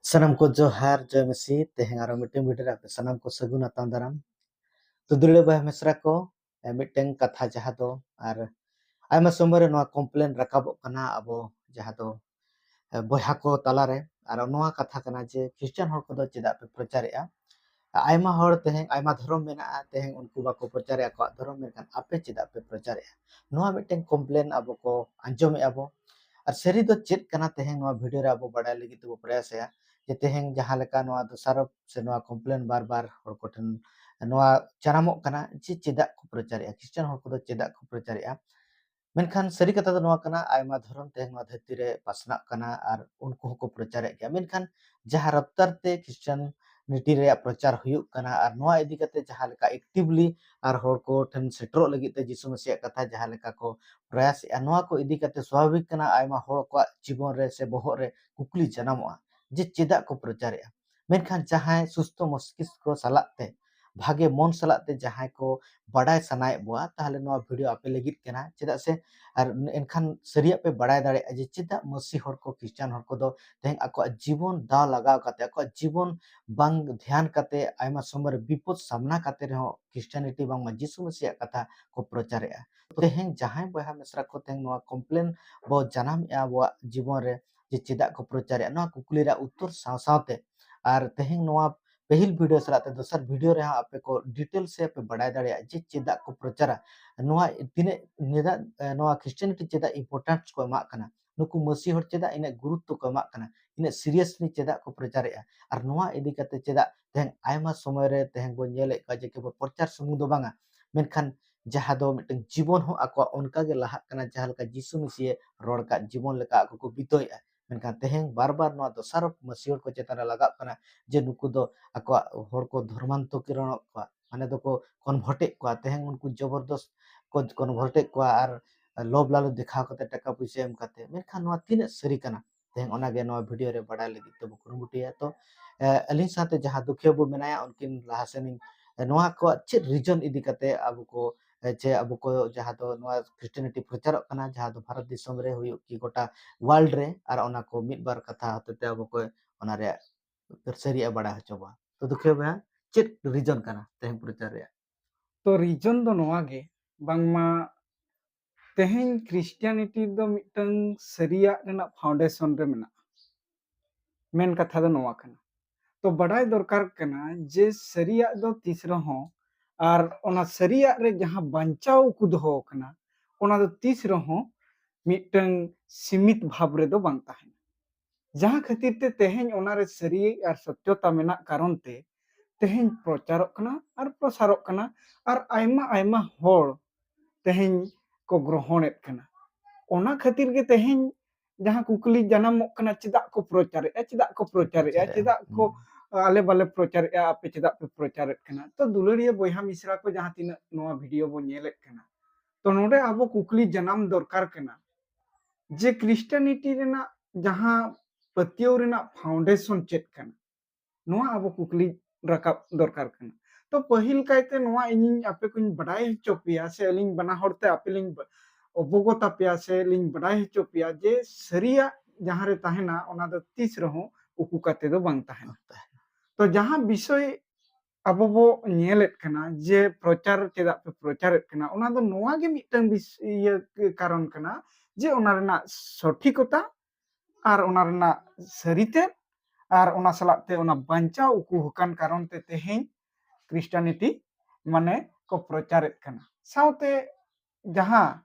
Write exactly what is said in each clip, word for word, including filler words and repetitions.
ᱥᱟᱱᱟᱢ ᱠᱚ ᱡᱚᱦᱟᱨ, ᱡᱚᱭ ᱢᱟᱹᱥᱤ᱾ ᱛᱮᱦᱮᱧ ᱟᱨᱚ ᱢᱤᱫᱴᱮᱱ ᱵᱷᱤᱰᱤᱭᱳ ᱨᱮ ᱟᱯᱮ ᱥᱟᱱᱟᱢ ᱠᱚ ᱥᱟᱹᱜᱩᱱ ᱟᱛᱟᱝ ᱫᱟᱨᱟᱢ᱾ ᱛᱚ ᱫᱩᱞᱟᱹᱲ ᱵᱚᱭᱦᱟ ᱢᱤᱥᱨᱟ ᱠᱚ, ᱮ, ᱢᱤᱫᱴᱮᱱ ᱠᱟᱛᱷᱟ ᱡᱟᱦᱟᱸ ᱫᱚ ᱟᱨ ᱟᱭᱢᱟ ᱥᱚᱢᱚᱭ ᱨᱮ ᱱᱚᱣᱟ ᱠᱚᱢᱯᱞᱮᱱ ᱨᱟᱠᱟᱵᱚᱜ ᱠᱟᱱᱟ ᱟᱵᱚ ᱡᱟᱦᱟᱸ ᱫᱚ, ᱮ, ᱵᱚᱭᱦᱟ ᱠᱚ ᱛᱟᱞᱟᱨᱮ᱾ ᱟᱨ ᱱᱚᱣᱟ ᱠᱟᱛᱷᱟ ᱠᱟᱱᱟ ᱡᱮ ᱠᱷᱨᱤᱥᱪᱟᱱ ᱦᱚᱲ ᱠᱚᱫᱚ ᱪᱮᱫᱟᱜ ᱯᱮ ᱯᱨᱚᱪᱟᱨᱮᱜᱼᱟ? ᱟᱭᱢᱟ ᱦᱚᱲ ᱛᱮᱦᱮᱧ ᱟᱭᱢᱟ ᱫᱷᱚᱨᱚᱢ ᱢᱮᱱᱟᱜᱼᱟ, ᱛᱮᱦᱮᱧ ᱩᱱᱠᱩ ᱵᱟᱠᱚ ᱯᱨᱚᱪᱟᱨᱮᱜᱼᱟ ᱟᱠᱚᱣᱟᱜ ᱫᱷᱚᱨᱚᱢ, ᱢᱮᱱᱠᱷᱟᱱ ᱟᱯᱮ ᱪᱮᱫᱟᱜ ᱯᱮ ᱯᱨᱚᱪᱟᱨᱮᱜᱼᱟ? ᱱᱚᱣᱟ ᱢᱤᱫᱴᱮᱱ ᱠᱚᱢᱯᱞᱮᱱ ᱟᱵᱚ ᱠᱚ ᱟᱸᱡᱚᱢᱮᱜᱼᱟ ᱵᱚ᱾ ᱟᱨ ᱥᱟᱹᱨᱤ ᱫᱚ ᱪᱮᱫ ᱠᱟᱱᱟ, ᱛᱮᱦᱮᱧ ᱱᱚᱣᱟ ᱵᱷᱤᱰᱤᱭᱳ ᱨᱮ ᱟᱵᱚ ᱵᱟᱰᱟᱭ ᱞᱟᱹᱜᱤᱫ ᱛᱮᱵᱚ ᱯᱨᱚᱭᱟᱥᱮᱜᱼᱟ ᱡᱮ ᱛᱮᱦᱮᱧ ᱡᱟᱦᱟᱸ ᱞᱮᱠᱟ ᱱᱚᱣᱟ ᱫᱚᱥᱟᱨᱚᱯ ᱥᱮ ᱱᱚᱣᱟ ᱠᱚᱢᱯᱞᱮᱱ ᱵᱟᱨ ᱵᱟᱨ ᱦᱚᱲ ᱠᱚᱴᱷᱮᱱ ᱱᱚᱣᱟ ᱡᱟᱱᱟᱢᱚᱜ ᱠᱟᱱᱟ ᱡᱮ ᱪᱮᱫᱟᱜ ᱠᱚ ᱯᱨᱚᱪᱟᱨᱮᱜᱼᱟ, ᱠᱷᱨᱤᱥᱪᱟᱱ ᱦᱚᱲ ᱠᱚᱫᱚ ᱪᱮᱫᱟᱜ ᱠᱚ ᱯᱨᱚᱪᱟᱨᱮᱜᱼᱟ᱾ ᱢᱮᱱᱠᱷᱟᱱ ᱥᱟᱹᱨᱤ ᱠᱟᱛᱷᱟ ᱫᱚ ᱱᱚᱣᱟ ᱠᱟᱱᱟ, ᱟᱭᱢᱟ ᱫᱷᱚᱨᱚᱢ ᱛᱮᱦᱮᱧ ᱱᱚᱣᱟ ᱫᱷᱟᱹᱨᱛᱤ ᱨᱮ ᱯᱟᱥᱱᱟᱜ ᱠᱟᱱᱟ ᱟᱨ ᱩᱱᱠᱩ ᱦᱚᱸᱠᱚ ᱯᱨᱚᱪᱟᱨᱮᱫ ᱜᱮᱭᱟ᱾ ᱢᱮᱱᱠᱷᱟᱱ ᱡᱟᱦᱟᱸ ᱨᱟᱯᱛᱟᱨ ᱛᱮ ᱠᱷᱨᱤᱥᱪᱟᱱᱤᱴᱤ ᱨᱮᱭᱟᱜ ᱯᱨᱚᱪᱟᱨ ᱦᱩᱭᱩᱜ ᱠᱟᱱᱟ ᱟᱨ ᱱᱚᱣᱟ ᱤᱫᱤ ᱠᱟᱛᱮ ᱡᱟᱦᱟᱸ ᱞᱮᱠᱟ ᱮᱠᱴᱤᱵᱷᱞᱤ ᱟᱨ ᱦᱚᱲ ᱠᱚ ᱴᱷᱮᱱ ᱥᱮᱴᱮᱨᱚᱜ ᱞᱟᱹᱜᱤᱫ ᱛᱮ ᱡᱤᱥᱩ ᱢᱟᱹᱥᱤᱭᱟᱜ ᱠᱟᱛᱷᱟ ᱡᱟᱦᱟᱸ ᱞᱮᱠᱟ ᱠᱚ ᱯᱨᱚᱭᱟᱥᱮᱜᱼᱟ, ᱱᱚᱣᱟ ᱠᱚ ᱤᱫᱤ ᱠᱟᱛᱮ ᱥᱟᱵᱷᱟᱵᱤᱠ ᱠᱟᱱᱟ ᱟᱭᱢᱟ ᱦᱚᱲ ᱠᱚᱣᱟᱜ ᱡᱤᱵᱚᱱ ᱨᱮ ᱥᱮ ᱵᱚᱦᱚᱜ ᱨᱮ ᱠᱩᱠᱞᱤ ᱡᱟᱱᱟᱢᱚᱜᱼᱟ ᱡᱮ ᱪᱮᱫᱟᱜ ᱠᱚ ᱯᱨᱚᱪᱟᱨᱮᱜᱼᱟ᱾ ᱢᱮᱱᱠᱷᱟᱱ ᱡᱟᱦᱟᱸᱭ ᱥᱩᱥᱛᱷᱚ ᱢᱚᱥᱛᱤᱥᱠᱚ ᱥᱟᱞᱟᱜ ᱛᱮ, ᱵᱷᱟᱜᱮ ᱢᱚᱱ ᱥᱟᱞᱟᱜ ᱛᱮ ᱡᱟᱦᱟᱸᱭ ᱠᱚ ᱵᱟᱰᱟᱭ ᱥᱟᱱᱟᱭᱮᱫ ᱵᱚᱣᱟ, ᱛᱟᱦᱚᱞᱮ ᱱᱚᱣᱟ ᱵᱷᱤᱰᱤᱭᱳ ᱟᱯᱮ ᱞᱟᱹᱜᱤᱫ ᱠᱟᱱᱟ᱾ ᱪᱮᱫᱟᱜ ᱥᱮ ᱟᱨ ᱮᱱᱠᱷᱟᱱ ᱥᱟᱹᱨᱤᱭᱟᱜ ᱯᱮ ᱵᱟᱰᱟᱭ ᱫᱟᱲᱮᱭᱟᱜᱼᱟ ᱡᱮ ᱪᱮᱫᱟᱜ ᱢᱟᱹᱥᱤ ᱦᱚᱲ ᱠᱚ, ᱠᱷᱨᱤᱥᱪᱟᱱ ᱦᱚᱲ ᱠᱚᱫᱚ ᱛᱮᱦᱮᱧ ᱟᱠᱚᱣᱟᱜ ᱡᱤᱵᱚᱱ ᱫᱟᱣ ᱞᱟᱜᱟᱣ ᱠᱟᱛᱮ, ᱟᱠᱚᱣᱟᱜ ᱡᱤᱵᱚᱱ ᱵᱟᱝ ᱫᱷᱮᱭᱟᱱ ᱠᱟᱛᱮ, ᱟᱭᱢᱟ ᱥᱚᱢᱚᱭ ᱨᱮ ᱵᱤᱯᱚᱫ ᱥᱟᱢᱱᱟ ᱠᱟᱛᱮ ᱨᱮᱦᱚᱸ ᱠᱷᱨᱤᱥᱪᱟᱱᱤᱴᱤ ᱵᱟᱝᱢᱟ ᱡᱤᱥᱩ ᱢᱟᱹᱥᱤᱭᱟᱜ ᱠᱟᱛᱷᱟ ᱠᱚ ᱯᱨᱚᱪᱟᱨᱮᱜᱼᱟ᱾ ᱛᱮᱦᱮᱧ ᱡᱟᱦᱟᱸᱭ ᱵᱚᱭᱦᱟ ᱢᱤᱥᱨᱟ ᱠᱚ ᱛᱮᱦᱮᱧ ᱱᱚᱣᱟ ᱠᱚᱢᱯᱞᱮᱱ ᱵᱚ ᱡᱟᱱᱟᱢᱮᱜᱼᱟ ᱟᱵᱚᱣᱟᱜ ᱡᱤᱵᱚᱱ ᱨᱮ ᱡᱮ ᱪᱮᱫᱟᱜ ᱠᱚ ᱯᱨᱚᱪᱟᱨᱮᱜᱼᱟ, ᱱᱚᱣᱟ ᱠᱩᱠᱞᱤ ᱨᱮᱭᱟᱜ ᱩᱛᱛᱚᱨ ᱥᱟᱶ ᱥᱟᱶᱛᱮ ᱟᱨ ᱛᱮᱦᱮᱧ ᱱᱚᱣᱟ ᱯᱟᱹᱦᱤᱞ ᱵᱷᱤᱰᱤᱭᱳ ᱥᱟᱞᱟᱜ ᱛᱮ ᱫᱚᱥᱟᱨ ᱵᱷᱤᱰᱤᱭᱳ ᱨᱮᱦᱚᱸ ᱟᱯᱮ ᱠᱚ ᱰᱤᱴᱮᱞᱥ ᱨᱮ ᱟᱯᱮ ᱵᱟᱰᱟᱭ ᱫᱟᱲᱮᱭᱟᱜᱼᱟ ᱡᱮ ᱪᱮᱫᱟᱜ ᱠᱚ ᱯᱨᱚᱪᱟᱨᱟ, ᱱᱚᱣᱟ ᱛᱤᱱᱟᱹᱜ ᱪᱮᱫᱟᱜ, ᱮ, ᱱᱚᱣᱟ ᱠᱷᱨᱤᱥᱪᱟᱱᱤᱴᱤ ᱪᱮᱫᱟᱜ ᱤᱢᱯᱚᱨᱴᱮᱱᱥ ᱠᱚ ᱮᱢᱟᱜ ᱠᱟᱱᱟ, ᱱᱩᱠᱩ ᱢᱟᱹᱥᱤ ᱦᱚᱲ ᱪᱮᱫᱟᱜ ᱤᱱᱟᱹᱜ ᱜᱩᱨᱩᱛᱛᱚ ᱠᱚ ᱮᱢᱟᱜ ᱠᱟᱱᱟ, ᱤᱱᱟᱹᱜ ᱥᱤᱨᱤᱭᱟᱥᱞᱤ ᱪᱮᱫᱟᱜ ᱠᱚ ᱯᱨᱚᱪᱟᱨᱮᱜᱼᱟ, ᱟᱨ ᱱᱚᱣᱟ ᱤᱫᱤ ᱠᱟᱛᱮ ᱪᱮᱫᱟᱜ ᱛᱮᱦᱮᱧ ᱟᱭᱢᱟ ᱥᱚᱢᱚᱭ ᱨᱮ ᱛᱮᱦᱮᱧ ᱵᱚᱱ ᱧᱮᱞᱮᱫ ᱠᱚᱣᱟ ᱡᱮ ᱠᱮᱵᱚᱞ ᱯᱨᱚᱪᱟᱨ ᱥᱩᱢᱩᱝ ᱫᱚ ᱵᱟᱝᱟ, ᱢᱮᱱᱠᱷᱟᱱ ᱡᱟᱦᱟᱸ ᱫᱚ ᱢᱤᱫᱴᱟᱝ ᱡᱤᱵᱚᱱ ᱦᱚᱸ ᱟᱠᱚᱣᱟᱜ ᱚᱱᱠᱟ ᱜᱮ ᱞᱟᱦᱟᱜ ᱠᱟᱱᱟ, ᱡᱟᱦᱟᱸ ᱞᱮᱠᱟ ᱡᱤᱥᱩ ᱢᱟᱹᱥᱤᱭᱟᱜ ᱨᱚᱲ ᱠᱟᱜ ᱡᱤᱵᱚᱱ ᱞᱮᱠᱟ ᱟᱠᱚ ᱠᱚ ᱵᱤᱛᱟᱹᱣᱮᱫᱼᱟ᱾ ᱢᱮᱱᱠᱷᱟᱱ ᱛᱮᱦᱮᱧ ᱵᱟᱨ ᱵᱟᱨ ᱱᱚᱣᱟ ᱫᱚᱥᱟᱨᱚᱯ ᱢᱟᱹᱥᱤ ᱦᱚᱲ ᱠᱚ ᱪᱮᱛᱟᱱ ᱨᱮ ᱞᱟᱜᱟᱜ ᱠᱟᱱᱟ ᱡᱮ ᱱᱩᱠᱩ ᱫᱚ ᱟᱠᱚᱣᱟᱜ ᱦᱚᱲ ᱠᱚ ᱫᱷᱚᱨᱢᱟᱱᱛᱚᱠᱤᱨᱚᱱᱚᱜ ᱠᱚᱣᱟ, ᱢᱟᱱᱮ ᱫᱚᱠᱚ ᱠᱚᱱᱵᱷᱟᱨᱴᱮᱫ ᱠᱚᱣᱟ᱾ ᱛᱮᱦᱮᱧ ᱩᱱᱠᱩ ᱡᱚᱵᱚᱨᱫᱚᱥ ᱠᱚ ᱠᱚᱱᱵᱷᱟᱨᱴᱮᱫ ᱠᱚᱣᱟ ᱟᱨ ᱞᱳᱵᱷ ᱞᱟᱞᱚᱪ ᱫᱮᱠᱷᱟᱣ ᱠᱟᱛᱮ, ᱴᱟᱠᱟ ᱯᱩᱭᱥᱟᱹ ᱮᱢ ᱠᱟᱛᱮ᱾ ᱢᱮᱱᱠᱷᱟᱱ ᱱᱚᱣᱟ ᱛᱤᱱᱟᱹᱜ ᱥᱟᱹᱨᱤ ᱠᱟᱱᱟ, ᱛᱮᱦᱮᱧ ᱚᱱᱟᱜᱮ ᱱᱚᱣᱟ ᱵᱷᱤᱰᱤᱭᱳ ᱨᱮ ᱵᱟᱰᱟᱭ ᱞᱟᱹᱜᱤᱫ ᱛᱮᱵᱚ ᱠᱩᱨᱩᱢᱩᱴᱩᱭᱟ᱾ ᱛᱚ, ᱮ, ᱟᱹᱞᱤᱧ ᱥᱟᱶᱛᱮ ᱡᱟᱦᱟᱸ ᱫᱩᱠᱷᱤᱭᱟᱹ ᱵᱚ ᱢᱮᱱᱟᱭᱟ, ᱩᱱᱠᱤᱱ ᱞᱟᱦᱟ ᱥᱮᱱ ᱤᱧ, ᱮ, ᱱᱚᱣᱟ ᱠᱚᱣᱟᱜ ᱪᱮᱫ ᱨᱤᱡᱚᱱ ᱤᱫᱤ ᱠᱟᱛᱮ ᱟᱵᱚ ᱠᱚ, ᱮ, ᱪᱮ ᱟᱵᱚ ᱠᱚ ᱡᱟᱦᱟᱸ ᱫᱚ ᱱᱚᱣᱟ ᱠᱷᱨᱤᱥᱴᱤᱭᱟᱱᱤᱴᱤ ᱯᱨᱚᱪᱟᱨᱚᱜ ᱠᱟᱱᱟ, ᱡᱟᱦᱟᱸ ᱫᱚ ᱵᱷᱟᱨᱚᱛ ᱫᱤᱥᱚᱢ ᱨᱮ ᱦᱩᱭᱩᱜ ᱠᱤ ᱜᱚᱴᱟ ᱣᱟᱨᱞᱰ ᱨᱮ, ᱟᱨ ᱚᱱᱟ ᱠᱚ ᱢᱤᱫ ᱵᱟᱨ ᱠᱟᱛᱷᱟ ᱦᱚᱛᱮᱛᱮ ᱟᱵᱚ ᱠᱚ ᱚᱱᱟ ᱨᱮᱭᱟᱜ ᱥᱟᱹᱨᱤᱭᱟᱜ ᱮ ᱵᱟᱲᱟᱭ ᱦᱚᱪᱚ ᱵᱚᱱᱟ᱾ ᱛᱚ ᱫᱩᱠᱷᱤᱭᱟᱹ ᱵᱚᱭᱦᱟ, ᱪᱮᱫ ᱨᱤᱡᱚᱱ ᱠᱟᱱᱟ ᱛᱮᱦᱮᱧ ᱯᱨᱚᱪᱟᱨ ᱨᱮᱭᱟᱜ? ᱛᱚ ᱨᱤᱡᱚᱱ ᱫᱚ ᱱᱚᱣᱟ ᱜᱮ, ᱵᱟᱝᱢᱟ ᱛᱮᱦᱮᱧ ᱠᱷᱨᱤᱥᱴᱤᱭᱟᱱᱤᱴᱤ ᱫᱚ ᱢᱤᱫᱴᱟᱝ ᱥᱟᱹᱨᱤᱭᱟᱜ ᱨᱮᱱᱟᱜ ᱯᱷᱟᱣᱩᱱᱰᱮᱥᱚᱱ ᱨᱮ ᱢᱮᱱᱟᱜᱼᱟ᱾ ᱢᱮᱱ ᱠᱟᱛᱷᱟ ᱫᱚ ᱱᱚᱣᱟ ᱠᱟᱱᱟ᱾ ᱛᱚ ᱵᱟᱰᱟᱭ ᱫᱚᱨᱠᱟᱨ ᱠᱟᱱᱟ ᱡᱮ ᱥᱟᱹᱨᱤᱭᱟᱜ ᱫᱚ ᱛᱤᱥ ᱨᱮᱦᱚᱸ, ᱟᱨ ᱚᱱᱟ ᱥᱟᱹᱨᱤᱭᱟᱜ ᱨᱮ ᱡᱟᱦᱟᱸ ᱵᱟᱧᱪᱟᱣ ᱩᱠᱩ ᱫᱚᱦᱚ ᱟᱠᱟᱱᱟ, ᱚᱱᱟ ᱫᱚ ᱛᱤᱥ ᱨᱮᱦᱚᱸ ᱢᱤᱫᱴᱟᱝ ᱥᱤᱢᱤᱛ ᱵᱷᱟᱵᱽ ᱨᱮᱫᱚ ᱵᱟᱝ ᱛᱟᱦᱮᱱᱟ᱾ ᱡᱟᱦᱟᱸ ᱠᱷᱟᱹᱛᱤᱨ ᱛᱮ ᱛᱮᱦᱮᱧ ᱚᱱᱟᱨᱮ ᱥᱟᱹᱨᱤ ᱟᱨ ᱥᱚᱛᱭᱚᱛᱟ ᱢᱮᱱᱟᱜ ᱠᱟᱨᱚᱱ ᱛᱮ ᱛᱮᱦᱮᱧ ᱯᱨᱚᱪᱟᱨᱚᱜ ᱠᱟᱱᱟ ᱟᱨ ᱯᱨᱚᱥᱟᱨᱚᱜ ᱠᱟᱱᱟ, ᱟᱨ ᱟᱭᱢᱟ ᱟᱭᱢᱟ ᱦᱚᱲ ᱛᱮᱦᱮᱧ ᱠᱚ ᱜᱨᱚᱦᱚᱱᱮᱫ ᱠᱟᱱᱟ᱾ ᱚᱱᱟ ᱠᱷᱟᱹᱛᱤᱨ ᱜᱮ ᱛᱮᱦᱮᱧ ᱡᱟᱦᱟᱸ ᱠᱩᱠᱞᱤ ᱡᱟᱱᱟᱢᱚᱜ ᱠᱟᱱᱟ, ᱪᱮᱫᱟᱜ ᱠᱚ ᱯᱨᱚᱪᱟᱨᱮᱫᱼᱟ, ᱪᱮᱫᱟᱜ ᱠᱚ ᱯᱨᱚᱪᱟᱨᱮᱫᱼᱟ, ᱯᱨᱚᱪᱟᱨᱮᱫᱼᱟ᱾ ᱪᱮᱫᱟᱜ ᱠᱚ ᱟᱞᱮ ᱵᱟᱞᱮ ᱯᱨᱚᱪᱟᱨᱮᱫᱼᱟ, ᱟᱯᱮ ᱪᱮᱫᱟᱜ ᱯᱮ ᱯᱨᱚᱪᱟᱨᱮᱫ ᱠᱟᱱᱟ? ᱛᱚ ᱫᱩᱞᱟᱹᱲᱤᱭᱟᱹ ᱵᱚᱭᱦᱟ ᱢᱤᱥᱨᱟ ᱠᱚ ᱡᱟᱦᱟᱸ ᱛᱤᱱᱟᱹᱜ ᱱᱚᱣᱟ ᱵᱷᱤᱰᱤᱭᱳ ᱵᱚ ᱧᱮᱞᱮᱫ ᱠᱟᱱᱟ, ᱛᱚ ᱱᱚᱰᱮ ᱟᱵᱚ ᱠᱩᱠᱞᱤ ᱡᱟᱱᱟᱢ ᱫᱚᱨᱠᱟᱨ ᱠᱟᱱᱟ ᱡᱮ ᱠᱷᱨᱤᱥᱴᱟᱱᱤᱴᱤ ᱨᱮᱱᱟᱜ ᱡᱟᱦᱟᱸ ᱯᱟᱹᱛᱭᱟᱹᱣ ᱨᱮᱱᱟᱜ ᱯᱷᱟᱣᱩᱱᱰᱮᱥᱚᱱ ᱪᱮᱫ ᱠᱟᱱᱟ, ᱱᱚᱣᱟ ᱟᱵᱚ ᱠᱩᱠᱞᱤ ᱨᱟᱠᱟᱵ ᱫᱚᱨᱠᱟᱨ ᱠᱟᱱᱟ᱾ ᱛᱚ ᱯᱟᱹᱦᱤᱞ ᱠᱟᱭᱛᱮ ᱱᱚᱣᱟ ᱤᱧᱤᱧ ᱟᱯᱮ ᱠᱚᱧ ᱵᱟᱰᱟᱭ ᱦᱚᱪᱚ ᱯᱮᱭᱟ, ᱥᱮ ᱟᱹᱞᱤᱧ ᱵᱟᱱᱟ ᱦᱚᱲ ᱛᱮ ᱟᱯᱮ ᱞᱤᱧ ᱵᱟ- ᱚᱵᱚᱜᱚᱛ ᱟᱯᱮᱭᱟ ᱥᱮ ᱞᱤᱧ ᱵᱟᱰᱟᱭ ᱦᱚᱪᱚ ᱯᱮᱭᱟ ᱡᱮ ᱥᱟᱹᱨᱤᱭᱟᱜ ᱡᱟᱦᱟᱸ ᱨᱮ ᱛᱟᱦᱮᱱᱟ, ᱚᱱᱟ ᱫᱚ ᱛᱤᱥ ᱨᱮᱦᱚᱸ ᱩᱠᱩ ᱠᱟᱛᱮ ᱫᱚ ᱵᱟᱝ ᱛᱟᱦᱮᱱᱟ᱾ ᱛᱚ ᱡᱟᱦᱟᱸ ᱵᱤᱥᱚᱭ ᱟᱵᱚ ᱵᱚ ᱧᱮᱞᱮᱫ ᱠᱟᱱᱟ ᱡᱮ ᱯᱨᱚᱪᱟᱨ ᱪᱮᱫᱟᱜ ᱯᱮ ᱯᱨᱚᱪᱟᱨᱮᱫ ᱠᱟᱱᱟ, ᱚᱱᱟ ᱫᱚ ᱱᱚᱣᱟ ᱜᱮ ᱢᱤᱫᱴᱟᱝ ᱵᱤᱥ- ᱤᱭᱟᱹ ᱠᱟᱨᱚᱱ ᱠᱟᱱᱟ ᱡᱮ ᱚᱱᱟ ᱨᱮᱱᱟᱜ ᱥᱚᱴᱷᱤᱠᱚᱛᱟ ᱟᱨ ᱚᱱᱟ ᱨᱮᱱᱟᱜ ᱥᱟᱹᱨᱤᱛᱮ ᱟᱨ ᱚᱱᱟ ᱥᱟᱞᱟᱜ ᱛᱮ ᱚᱱᱟ ᱵᱟᱧᱪᱟᱣ ᱩᱠᱩ ᱟᱠᱟᱱ ᱠᱟᱨᱚᱱ ᱛᱮ ᱛᱮᱦᱮᱧ ᱠᱷᱨᱤᱥᱴᱟᱱᱤᱴᱤ ᱢᱟᱱᱮ ᱠᱚ ᱯᱨᱚᱪᱟᱨᱮᱫ ᱠᱟᱱᱟ᱾ ᱥᱟᱶᱛᱮ ᱡᱟᱦᱟᱸ,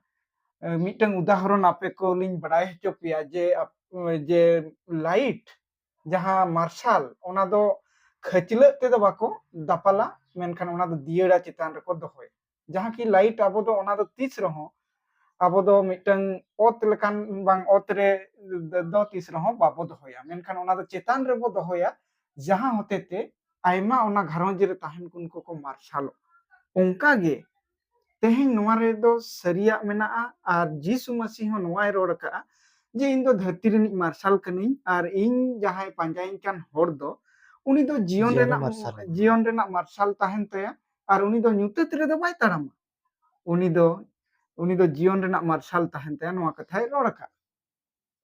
ᱮ, ᱢᱤᱫᱴᱟᱝ ᱩᱫᱟᱦᱚᱨᱚᱱ ᱟᱯᱮ ᱠᱚᱞᱤᱧ ᱵᱟᱰᱟᱭ ᱦᱚᱪᱚ ᱯᱮᱭᱟ ᱡᱮ ᱟᱯ- ᱡᱮ ᱞᱟᱭᱤᱴ, ᱡᱟᱦᱟᱸ ᱢᱟᱨᱥᱟᱞ, ᱚᱱᱟ ᱫᱚ ᱠᱷᱟᱹᱪᱞᱟᱹᱜ ᱛᱮᱫᱚ ᱵᱟᱠᱚ ᱫᱟᱯᱟᱞᱟ, ᱢᱮᱱᱠᱷᱟᱱ ᱚᱱᱟ ᱫᱚ ᱫᱤᱭᱟᱹᱲᱟ ᱪᱮᱛᱟᱱ ᱨᱮᱠᱚ ᱫᱚᱦᱚᱭᱟ᱾ ᱡᱟᱦᱟᱸ ᱠᱤ ᱞᱟᱭᱤᱴ ᱟᱵᱚ ᱫᱚ ᱚᱱᱟ ᱫᱚ ᱛᱤᱥ ᱨᱮᱦᱚᱸ ᱟᱵᱚ ᱫᱚ ᱢᱤᱫᱴᱟᱝ ᱚᱛ ᱞᱮᱠᱟᱱ ᱵᱟᱝ ᱚᱛ ᱨᱮ ᱫᱚ ᱛᱤᱥ ᱨᱮᱦᱚᱸ ᱵᱟᱵᱚ ᱫᱚᱦᱚᱭᱟ, ᱢᱮᱱᱠᱷᱟᱱ ᱚᱱᱟ ᱫᱚ ᱪᱮᱛᱟᱱ ᱨᱮᱵᱚ ᱫᱚᱦᱚᱭᱟ, ᱡᱟᱦᱟᱸ ᱦᱚᱛᱮ ᱛᱮ ᱟᱭᱢᱟ ᱚᱱᱟ ᱜᱷᱟᱨᱚᱸᱡᱽ ᱨᱮ ᱛᱟᱦᱮᱱ ᱠᱚ ᱩᱱᱠᱩ ᱠᱚ ᱢᱟᱨᱥᱟᱞᱚᱜ᱾ ᱚᱱᱠᱟ ᱜᱮ ᱛᱮᱦᱮᱧ ᱱᱚᱣᱟ ᱨᱮᱫᱚ ᱥᱟᱹᱨᱤᱭᱟᱜ ᱢᱮᱱᱟᱜᱼᱟ ᱟᱨ ᱡᱤᱥᱩ ᱢᱟᱹᱥᱤ ᱦᱚᱸ ᱱᱚᱣᱟᱭ ᱨᱚᱲ ᱟᱠᱟᱫᱼᱟ ᱡᱮ ᱤᱧ ᱫᱚ ᱫᱷᱟᱹᱨᱛᱤ ᱨᱤᱱᱤᱡ ᱢᱟᱨᱥᱟᱞ ᱠᱟᱹᱱᱟᱹᱧ ᱟᱨ ᱤᱧ ᱡᱟᱦᱟᱸᱭ ᱯᱟᱸᱡᱟᱭᱤᱧ ᱠᱟᱱ ᱦᱚᱲ ᱫᱚ ᱩᱱᱤ ᱫᱚ ᱡᱤᱭᱚᱱ ᱡᱤᱭᱚᱱ ᱨᱮᱱᱟᱜ ᱢᱟᱨᱥᱟᱞ ᱮ ᱧᱟᱢᱟ᱾ ᱡᱤᱭᱚᱱ ᱨᱮᱱᱟᱜ ᱢᱟᱨᱥᱟᱞ ᱛᱟᱦᱮᱱ ᱛᱟᱭᱟ ᱟᱨ ᱩᱱᱤ ᱫᱚ ᱧᱩᱛᱟᱹᱛ ᱨᱮᱫᱚ ᱵᱟᱭ ᱛᱟᱲᱟᱢᱟ᱾ ᱩᱱᱤ ᱫᱚ ᱩᱱᱤ ᱫᱚ ᱡᱤᱭᱚᱱ ᱨᱮᱱᱟᱜ ᱢᱟᱨᱥᱟᱞ ᱛᱟᱦᱮᱱ ᱛᱟᱭᱟ, ᱱᱚᱣᱟ ᱠᱟᱛᱷᱟᱭ ᱨᱚᱲ ᱟᱠᱟᱫ᱾